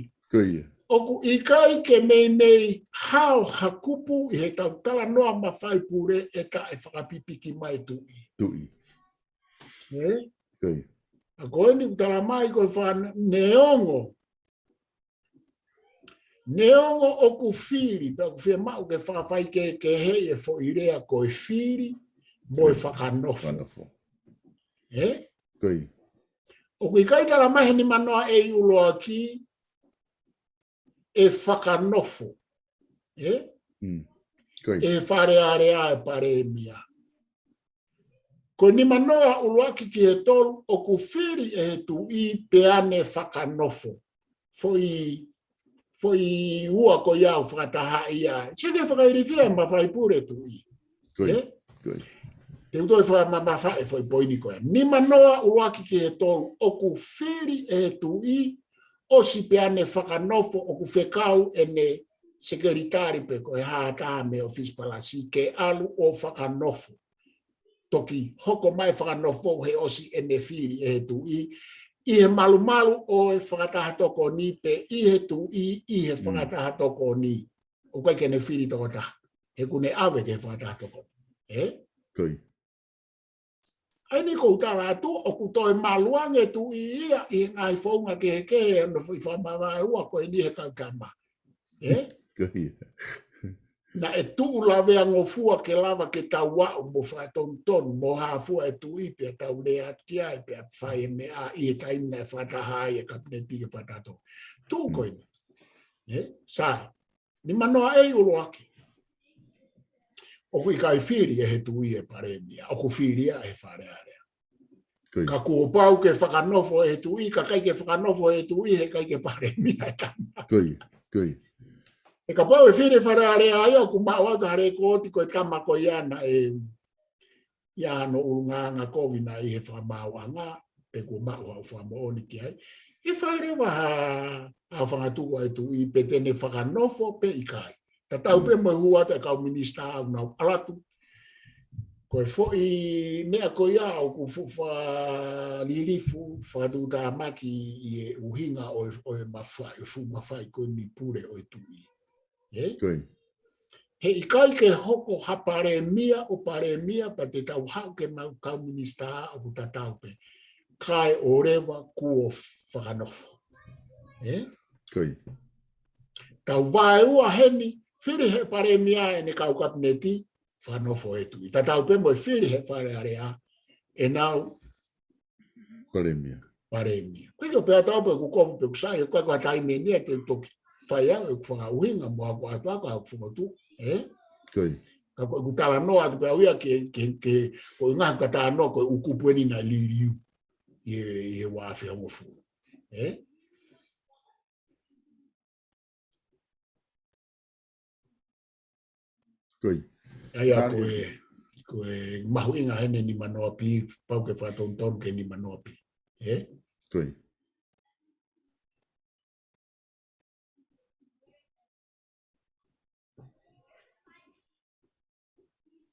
ʻOku ʻikai ke meimei hao ha kupu ʻi he tau talanoa mafai pule ʻe taʻe fakapipiki mai e tuʻi. Ē? ʻA ko eni ʻoku tala mai ko e fā neongo. Neongo ʻoku fili, pea ʻoku fiemaʻu ke fakafaikehekeheʻi e foʻi lea ko e fili mo e fakanofo. Ē? ʻOku ʻikai tala mai he nimanoa A ʻuluaki ʻe fakanofo. Ē? ʻE Fale Alea e palēmia. Ko e nimanoa ʻuluaki ki he tolu ʻoku fili ʻe he tuʻi pea ne fakanofo. Foʻi, foʻi ua ko ia ʻoku fakataha ia. Sio ki he fakailifia e mafai pule tuʻi. Ē? Te u toe fakamamafaʻi e foʻi poini ko ia. Nimanoa ʻuluaki ki he tolu ʻoku fili ʻe he tuʻi ʻosi pea ne fakanofo ʻoku fekau ʻene sekelitali pe ko e hā ha taha mei he ʻōfisi palasi ke ʻalu ʻo fakanofo. Toki hoko mai fakanofo he ʻosi ʻene fili ʻe he tuʻi ʻi he malumalu ʻo e fakataha tokoni pe ʻi he tuʻi ʻi he fakataha tokoni. ʻOku ʻikai ke ne fili tokotaha. He ʻoku ne ʻave ki he fakataha tokoni. Ē? ʻA eni ʻoku ou tala atu, ʻoku toe maluange tuʻi ia ʻi he ngaahi founga kehekehe ʻo e foʻi fakamavaeua ko eni he kau tama. Ē? Naʻe tuʻu lavea ngofua ke lava ke tau aʻu mo fakatonutonu, mo hā fua e tuʻi pea tau lea atu ki ai, pea fai e meʻa ʻi he taimi naʻe fakataha ai e kapineti ke fakatato. Tuʻu ko eni. Ē? Sai. Nimanoa A ʻuluaki. ʻOku ʻikai fili ʻe he tuʻi e palēmia, ʻoku fili ia ʻe he Fale Alea. Ka kuo pau ke fakanofo ʻe he tuʻi, ka ʻikai ke fakanofo ʻe he tuʻi, he ʻikai ke palēmia e tama. He kapau ʻe fili Fale Alea ia, ʻoku maʻu au ka hale ko oti ko e tama ko ia naʻe ʻi ai hano ʻulungaanga kovi naʻe ʻi he fakamaauʻanga, pe kuo maʻu haʻo fakamoʻoni ki ai. ʻE fai leva ha, ha fangatuku ʻa e tuʻi pe te ne fakanofo pe ʻikai. Tatau pē mo e hū atu e kau minisitā ʻoku nau ʻalu atu. Ko e foʻi meʻa ko ia ʻoku fuʻu fakalilifu, fakatuʻutāmaki ʻi he ʻuhinga ʻo e, ʻo e mafai, fuʻu mafai ko eni pule ʻo e tuʻi. Ē? He ʻikai ke hoko ha palēmia ʻo palēmia pea te tau haʻu ke maʻu kau minisitā ʻoku tatau pē. Kae ʻoua leva kuo fakanofo. Ē? Tau vaeua heni, fili he palēmia ʻene kau kapineti, fakanofo e tuʻi. Tatau pē mo e fili he Fale Alea, ʻenau palēmia. Palēmia. Ko ia pea tau pē ʻoku kofu pē ʻoku sai, ʻoku ʻikai ko ha taimi eni ia te u toki fai au ʻeku fakaʻuhinga mo ʻeku ʻoatu ʻeku fokotuʻu, ē? Ka ko ʻeku talanoa atu pē au ia ke, ke, ke, ko e ngaahi ka talanoa ko e ʻū kupu eni naʻe liliu ʻi he, ʻi he ua afe hongofulu. Ē? ʻA ia ko e, ko e mahuʻinga heni nimanoa pī, pau ke fakatonutonu ke nimanoa pī. Ē?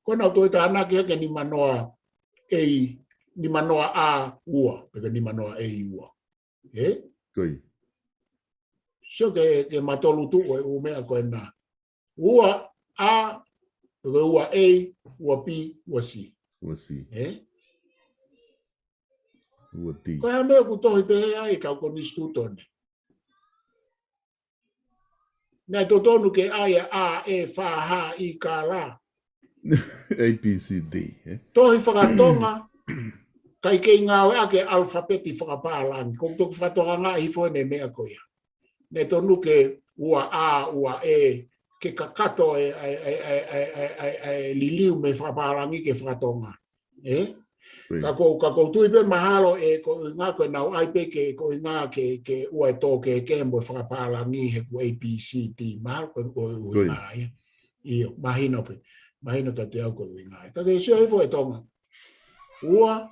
Ko ena ʻoku toe tānaki hake nimanoa A, nimanoa A ua, pe ko nimanoa A ua. Ē? Sio ke, ke matolu tuʻu e ʻū meʻa ko ena. Ua A, pe ko ua A, ua B, ua C. Ē? Ko e hā meʻa ʻoku tohi pehē ai kau konisitūtone. Naʻe totonu ke ʻai ʻa A, E, F, H, I, K, L. A, B, C, D, ē? Tohi fakatonga, ʻikai ke ngāueʻaki e ʻalufapeti fakapālangi. Ko e toki fakatonga ngā hifo ʻene meʻa ko ia. Naʻe tonu ke ua A, ua E, ke kakato e, e, e liliu mei fakapālangi ke fakatonga. Ē? Ka ko, ka ʻoku ou tui pē mahalo e ko e ʻuhinga ko e nau ʻai pē ke, ko e ʻuhinga ke, ke ua e tō kehekehe mo e fakapālangi he ko e A, B, C, D, mahalo ko e, ko e ʻuhinga ia. ʻIo, mahino pē. Mahino kiate au ko e ʻuhinga ia. Ka ke sio hifo e Tonga. Ua,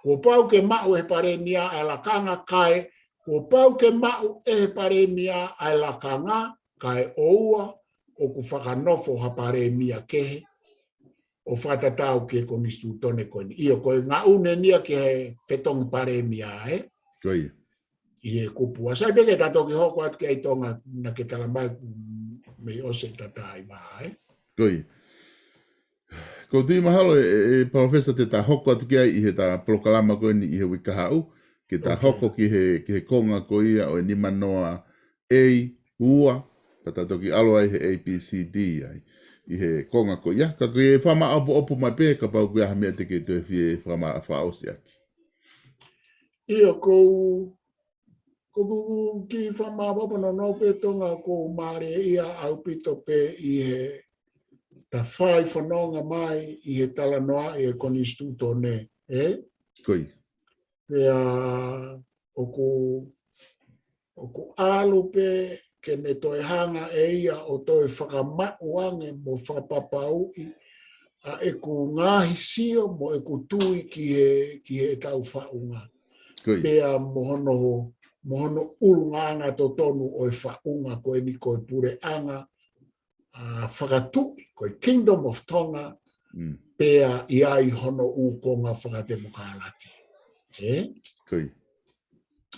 kuo pau ke maʻu ʻe he palēmia ʻa e lakanga kae, kuo pau ke maʻu ʻe he palēmia ʻa e lakanga, kae ʻoua ʻoku fakanofo ha palēmia kehe ʻo fakatatau ki he konisitūtone ko eni. ʻIo, ko e ngaʻunu eni ia ki he fetongi palēmia, ē? ʻI he kupu. ʻA sai pē ke ta toki hoko atu ki ai Tonga naʻa ke tala mai mei ʻosi e tataiva, ē? Ko ia. Ko e tui mahalo e, e, e Palōfesa te ta hoko atu ki ai ʻi he ta polokalama ko eni ʻi he uike kahaʻu, ke ta hoko ki he, ki he konga ko ia ʻo e nimanoa A ua, ka ta toki ʻalu ai he A B C D ai, ʻi he konga ko ia, ka ko e fakamaʻopoʻopo mai pē, kapau ko e hā e meʻa te ke toe fie fakama-, fakaʻosi ʻaki. ʻIo, ko, ko ʻeku kiʻi fakamaʻopoʻopo nounou pē Tonga ʻoku ou mālieʻia ʻaupito pē ʻi he ta fai fononga mai ʻi he talanoaʻi e konisitūtone, ē? Pea ʻoku, ʻoku ʻalu pē ke ne toe hanga ʻe ia ʻo toe fakamaʻu ange mo fakapapauʻi ʻa ʻeku ngaahi sio mo ʻeku tui ki he, ki he tau faʻunga. Pea mo hono, mo hono ʻulungaanga totonu ʻo e faʻunga ko eni ko e puleʻanga, ʻa, fakatuʻi, ko e Kingdom of Tonga, pea ʻi ai hono ʻū konga fakatemokalati. Ē?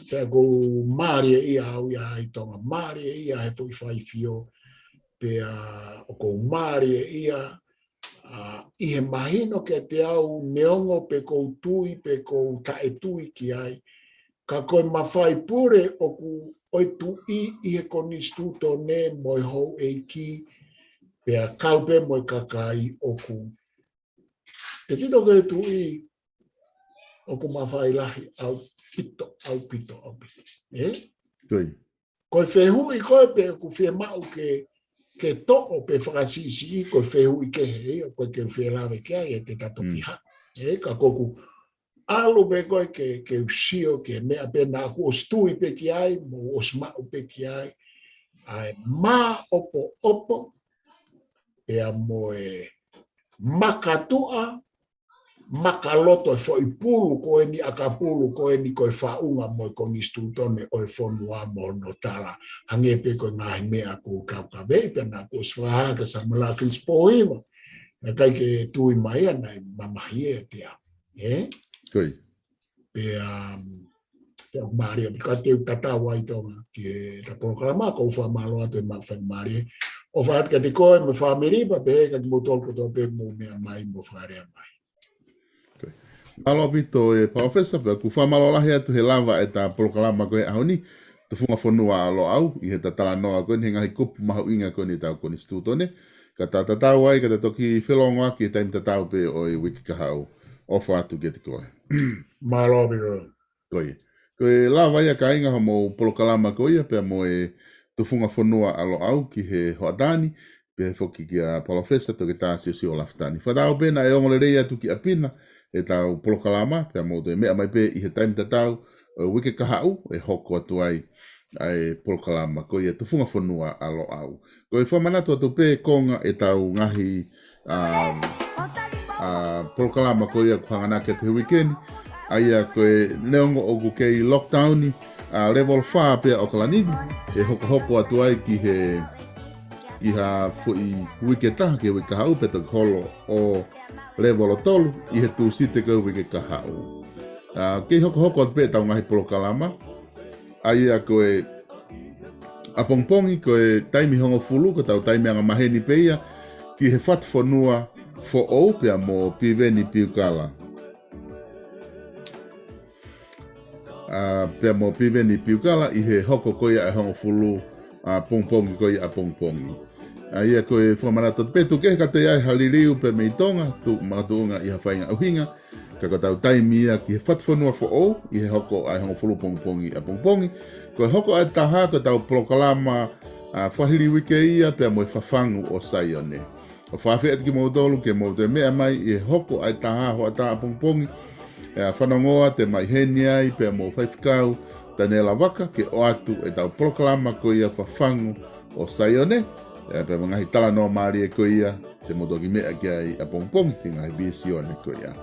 Pea ʻoku ou mālieʻia au ia ʻi Tonga, mālieʻia he foʻi faifio, pea ʻoku ou mālieʻia, ʻa, ʻi he mahino kiate au neongo pē ʻoku ou tui, pē ʻoku ou taʻetui ki ai, ka ko e mafai pule ʻoku ʻo e tuʻi ʻi he konisitūtone mo e houʻeiki, pea kau pē mo e kakai ʻoku. Tefito ki he tuʻi ʻoku mafai lahi ʻaupito, ʻaupito, ʻaupito. Ē? Ko e fehuʻi ko ē pē ʻoku fiemaʻu ke, ke toʻo pē fakasiʻisiʻi, ko e fehuʻi kehe ia, ʻoku ʻikai ke u fie lave ki ai, ʻe te ta toki haʻu. Ē, ka ko ʻeku ʻalu pē ko ē ke, ke u sio ki he meʻa pē naʻa ku ʻosi tui pē ki ai, mo ʻosi maʻu pē ki ai, ʻa e māʻopoʻopo, pea mo e makatuʻa, makaloto e foʻi pulu ko eni, ʻakapulu ko eni ko e faʻunga mo e konisitūtone ʻo e fonua mo hono tala. Hangē pē ko e ngaahi meʻa ʻoku ou kaukave, pea naʻa ku ʻosi fakahā kia Samuela Kilisi Pōhiva. Naʻe ʻikai ke tui mai ia naʻe mamahi ʻiate au. Ē? Pea, um, pea mālie, pea te u tatau ai Tonga ki he ta polokalama, ʻoku ou fakamālō atu e maʻu faingamālie. ʻofa atu kiate koe mo e fāmili, pea pehē kia kimoutolu kotoa pē mou meʻa mai mo fakalea mai. Mālō ʻaupito e Palōfesa, pea ʻoku fakamālō lahi atu he lava ʻeta polokalama ko e ʻaho ni, Tufunga Fonua ʻa Loʻau, ʻi heʻeta talanoa ko eni he ngaahi kupu mahuʻinga ko eni ʻetau konisitūtone, ka ta tatau ai, ka ta toki felōngoaki he taimi tatau pē ʻo e uike kahaʻu. ʻOfa atu kiate koe. Mālō ʻaupito. Ko ia. Ko e lava ia kāinga hoʻomou polokalama ko ia pea mo e Tufunga Fonua ʻa Loʻau ki he hoʻatā ni, pea foki kia Palōfesa Toketā Siosio Lafitani. Fakatauange pē naʻe ongo lelei atu ki ʻapi na ʻetau polokalama, pea mou toe meʻa mai pē ʻi he taimi tatau ʻo e uike kahaʻu ʻe hoko atu ai ʻa e polokalama ko ia Tufunga Fonua ʻa Loʻau. Ko e fakamanatu atu pē konga ʻetau ngaahi, um, uh, polokalama ko ia ʻoku hanganaki atu he uike ni, ʻa ia ko e neongo ʻoku kei lockdown, uh, level fā pē ʻa ʻAokalani ni, ʻe hokohoko atu ai ki he, ki ha foʻi uike ʻe taha ki he uike kahaʻu pea toki holo ʻo level tolu ʻi he Tūsite ko e uike kahaʻu. Uh, kei hokohoko atu pē ʻetau ngaahi polokalama, ʻa ia ko e ʻapongipongi, ko e taimi hongofulu, ko ʻetau taimi angamaheni pē ia, ki he Fatufonua Foʻou pea mo Piveni Piukala. Uh, pea mo Piveni Piukala ʻi he hoko ko ia ʻa e hongofulu, uh, pongipongi ko ia ʻapongipongi. ʻA ia ko e fakamanatu pē tuku kehe ka toe ʻi ai ha liliu pē mei Tonga, tuʻu makatuʻunga ʻi ha faʻahinga ʻuhinga, ka ko ʻetau taimi ia ki he Fatufonua Foʻou, ʻi he hoko ʻa e hongofulu pongipongi ʻapongipongi. Ko e hoko ʻa e taha ko ʻetau polokalama, uh, fakahili uike ia pea mo e Fafangu ʻo Saione. ʻOku fakafeʻiloaki atu kimoutolu ke mou toe meʻa mai ʻi he hoko ʻa e taha hoʻatā ʻapongipongi, ʻa e fanongoa te mai heni ai pea mo Faifekau Taniela Vaka ke ʻoatu ʻetau polokalama ko ia Fafangu ʻo Saione, ʻa ia pea mo e ngaahi talanoa mālie ko ia te mou toki meʻa ki ai ʻapongipongi ki he ngaahi vīsone ko ia.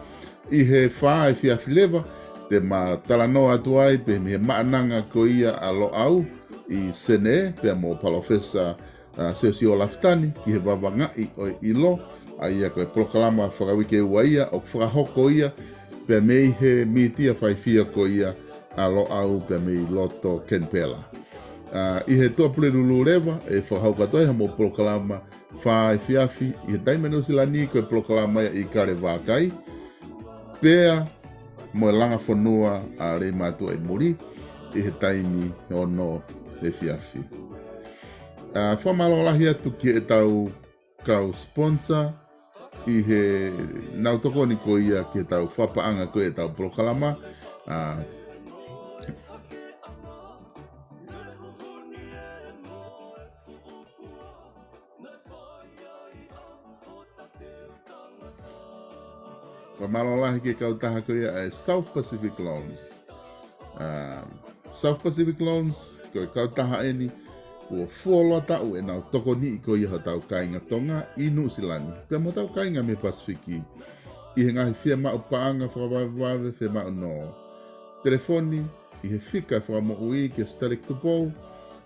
ʻI he fā efiafi leva, te ma talanoa atu ai pē mei he Maʻananga ko ia ʻa Loʻau ʻi Senē, pea mo Palōfesa, uh, Siosio Lafitani, ki he Vavangaʻi ʻo e ʻIlo, ʻa ia ko e polokalama fakauike ua ia, ʻoku fakahoko ia pē mei he mītia faifio ko ia ʻa Loʻau pē mei loto Kenipela. Uh, ʻi he Tuʻapulelulu leva, ʻe fakahoko atu ai hamou polokalama fā efiafi, ʻi he taimi ʻa Nuʻusila ni ko e polokalama ia ʻi Kale Vākai, pea mo e Langa Fonua ʻa Leimātuʻa ʻi Muli, ʻi he taimi ono efiafi. Uh, fakamālō lahi atu ki heʻetau kau sponsor, ʻi heʻenau tokoni ko ia ki heʻetau fakapaʻanga ko ia ʻetau polokalama. Uh, Fakamālō lahi ki he kautaha ko ia ʻa e South Pacific Loans. Um, South Pacific Loans, ko e kautaha eni, kuo fuoloa taʻu ʻenau tokoniʻi ko ia hotau kāinga Tonga ʻi Nuʻusila ni, pea mo hotau kāinga mei Pasifiki, ʻi he ngaahi fiemaʻu paʻanga fakavavevave, fiemaʻu nō. Telefoni, ʻi he fika ʻe fakamoʻui ki he Sitaleki Tupou,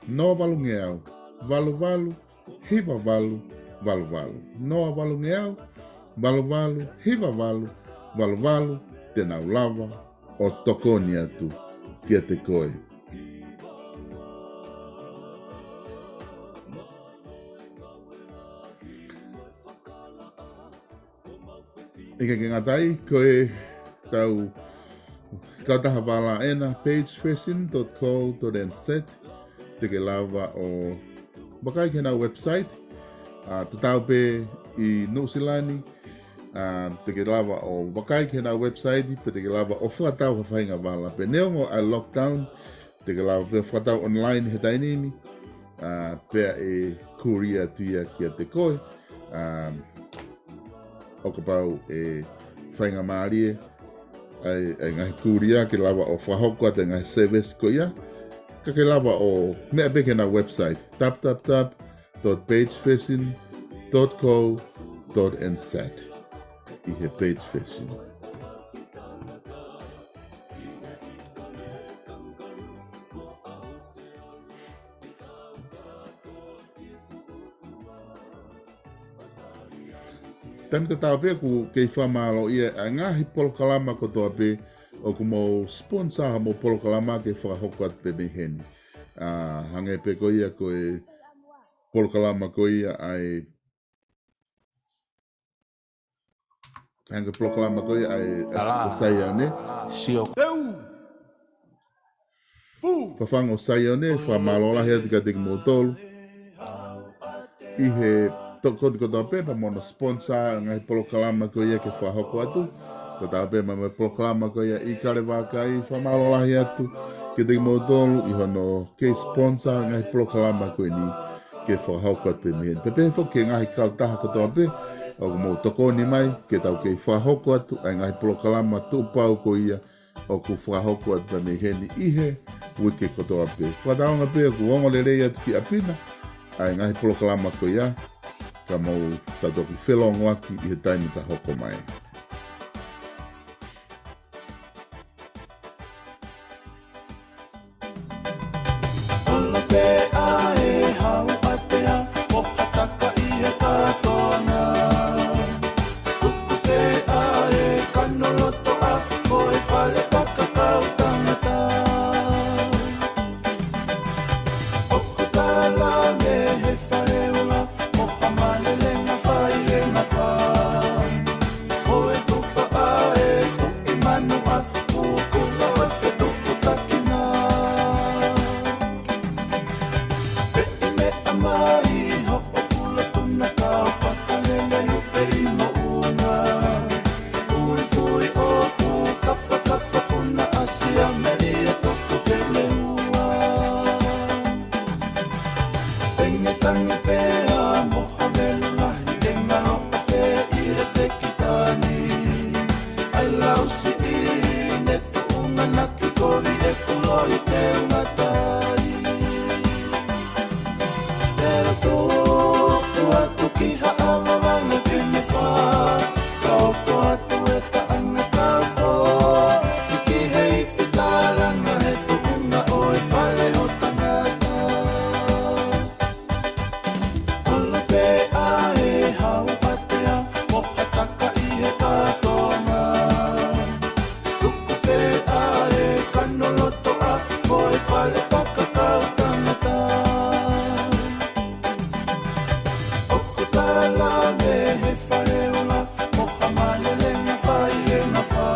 noa valungeau, valu valu, hiva valu, valu valu. Noa valungeau, valu valu, hiva valu, valu valu, te nau lava ʻo tokoni atu kiate koe. ʻIkai ke ngata ai, ko ʻetau kautaha vala ena, page fashion dot co dot N Z, te ke lava ʻo vakai ki heʻenau website, uh, tatau pē ʻi Nuʻusila ni, uh, te ke lava ʻo vakai ki heʻenau website, pea te ke lava ʻo fakatau ha faʻahinga vala. Pea neongo ʻa e lockdown, te ke lava pē ʻo fakatau online he taimi ni, uh, pea ʻe courier atu ia kiate koe, um, ʻo kapau ʻe faingamālie ʻa e, ʻa e ngaahi courier ke lava ʻo fakahoko atu e ngaahi service ko ia, ka ke lava ʻo meʻa pē ki heʻenau website, w w w dot page fashion dot co dot N Z. ʻI he page fashion. Taimi tatau pē ʻoku kei fakamālō ia ʻa e ngaahi polokalama kotoa pē ʻoku mou sponsor hamou polokalama ke fakahoko atu pē mei heni. Uh, hangē pē ko ia ko e polokalama ko ia ʻa e, hangē ko e polokalama ko ia ʻa e, ʻa e Saione. Sio. Fafangu ʻo Saione, fakamālō lahi atu kiate kimoutolu ʻi he tokoni kotoa pē pea mo hono sponsor ngaahi polokalama ko ia ke fakahoko atu. Kotoa pē mo e polokalama ko ia ʻi Kalevakai, fakamālō lahi atu kiate kimoutolu ʻi hono kei sponsor ngaahi polokalama ko eni ke fakahoko atu pē mei heni. Pea pehē foki ki he ngaahi kautaha kotoa pē ʻoku mou tokoni mai ke tau kei fakahoko atu ʻa e ngaahi polokalama tuʻupau ko ia ʻoku fakahoko atu pē mei heni ʻi he uike kotoa pē. Fakatauange pē ʻoku ongo lelei atu ki ʻapi na ʻa e ngaahi polokalama ko ia, ka mou tau toki felōngoaki ʻi he taimi ka hoko mai. Kolope ʻa e hau ʻatea, ʻo hataka ʻi he kātoanga. Kuku pē ʻa e kano loto ʻa, ko e fale fakakau tangata. ʻOku tala mei he fale ula, mo ha malelenga fai e ngafa. Ko e tufa ʻa e tuʻi manu ʻa, ʻoku na ʻosi tuʻu takina. Peʻi meʻa mai hoʻo pula tuna kau fakalele lupe ʻi moʻunga. Fuifui ʻoku kapakapa puna ʻasi a meli e toko pele ua. Tengetange pea mo ha velu lahi e ngalo ʻa fē ʻi he tekitani. ʻAi lau siʻi ne tuʻunga naki kovi e kuloi te ungatai. Pero tuku atu ki ha ʻavavanga ke ne fā, ka oko atu e taʻanga kau fō, ki he ifi tālanga he tuʻunga ʻo e fale ʻo tangata. Kolope ʻa e hau ʻatea, ʻo hataka ʻi he kātoanga. Tuku pē ʻa e kano loto ʻa, ko e fale fakakau tangata. ʻOku tala mei he fale ula, mo ha malelenga fai e ngafa.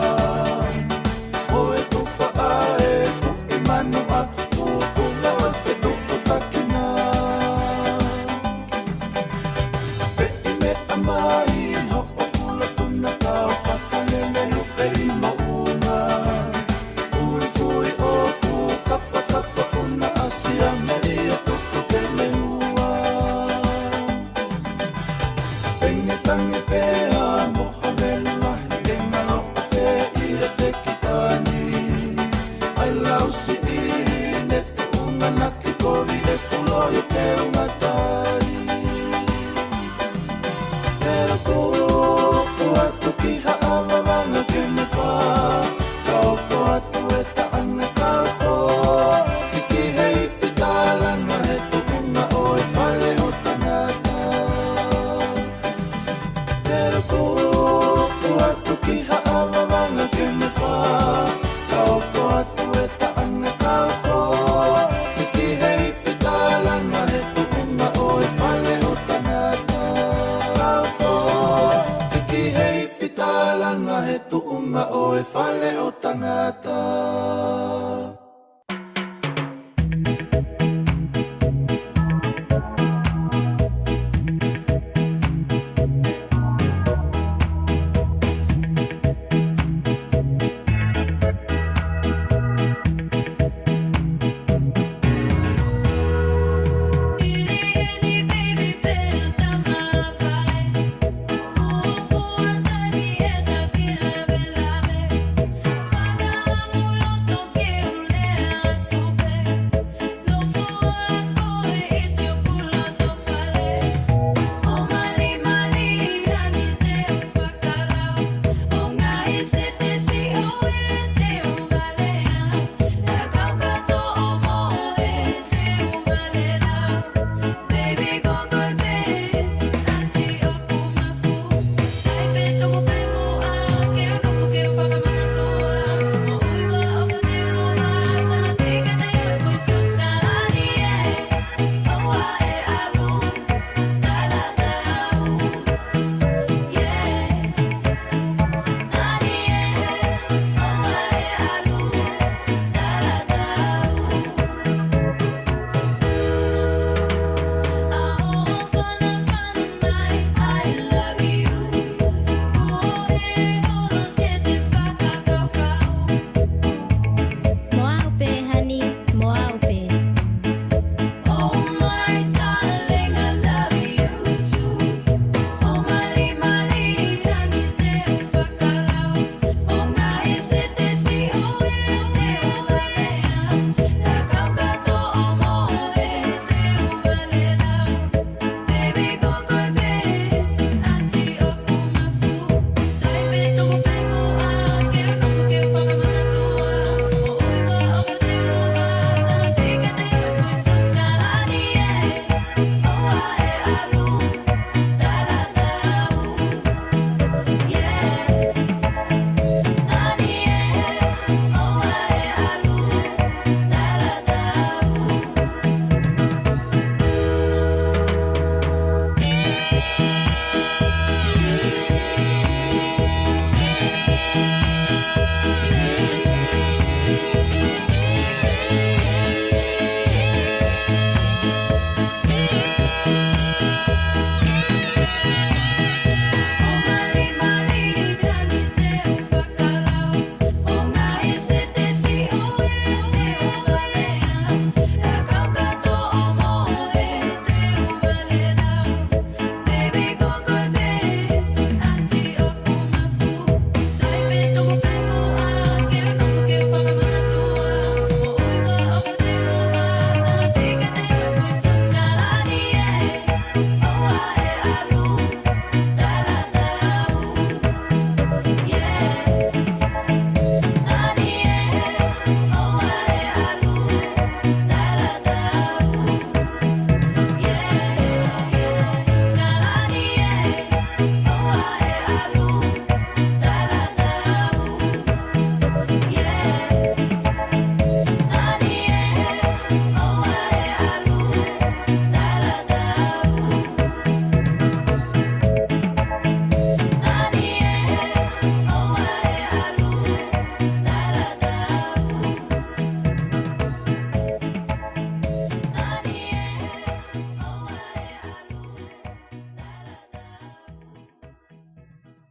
Ko e tufa ʻa e tuʻi manu ʻa, ʻoku na ʻosi tuʻu takina. Peʻi meʻa mai hoʻo pula tuna kau fakalele lupe ʻi moʻunga. Fuifui ʻoku kapakapa puna ʻasi a meli e toko pele ua. Tengetange pea mo ha velu lahi e ngalo ʻa fē ʻi he tekitani. ʻAi lau siʻi ne tuʻunga naki kovi e kuloi te ungatai. Pero tuku atu ki ha ʻavavanga ke ne fā, ka oko atu e taʻanga kau fō, ki he ifi tālanga he tuʻunga ʻo e fale ʻo tangata. Pero tuku atu ki ha ʻavavanga ke ne fā, ka oko atu e taʻanga kau fō, ki he ifi tālanga he tuʻunga ʻo e fale ʻo tangata. Kau fō, ki he ifi tālanga he tuʻunga ʻo e fale ʻo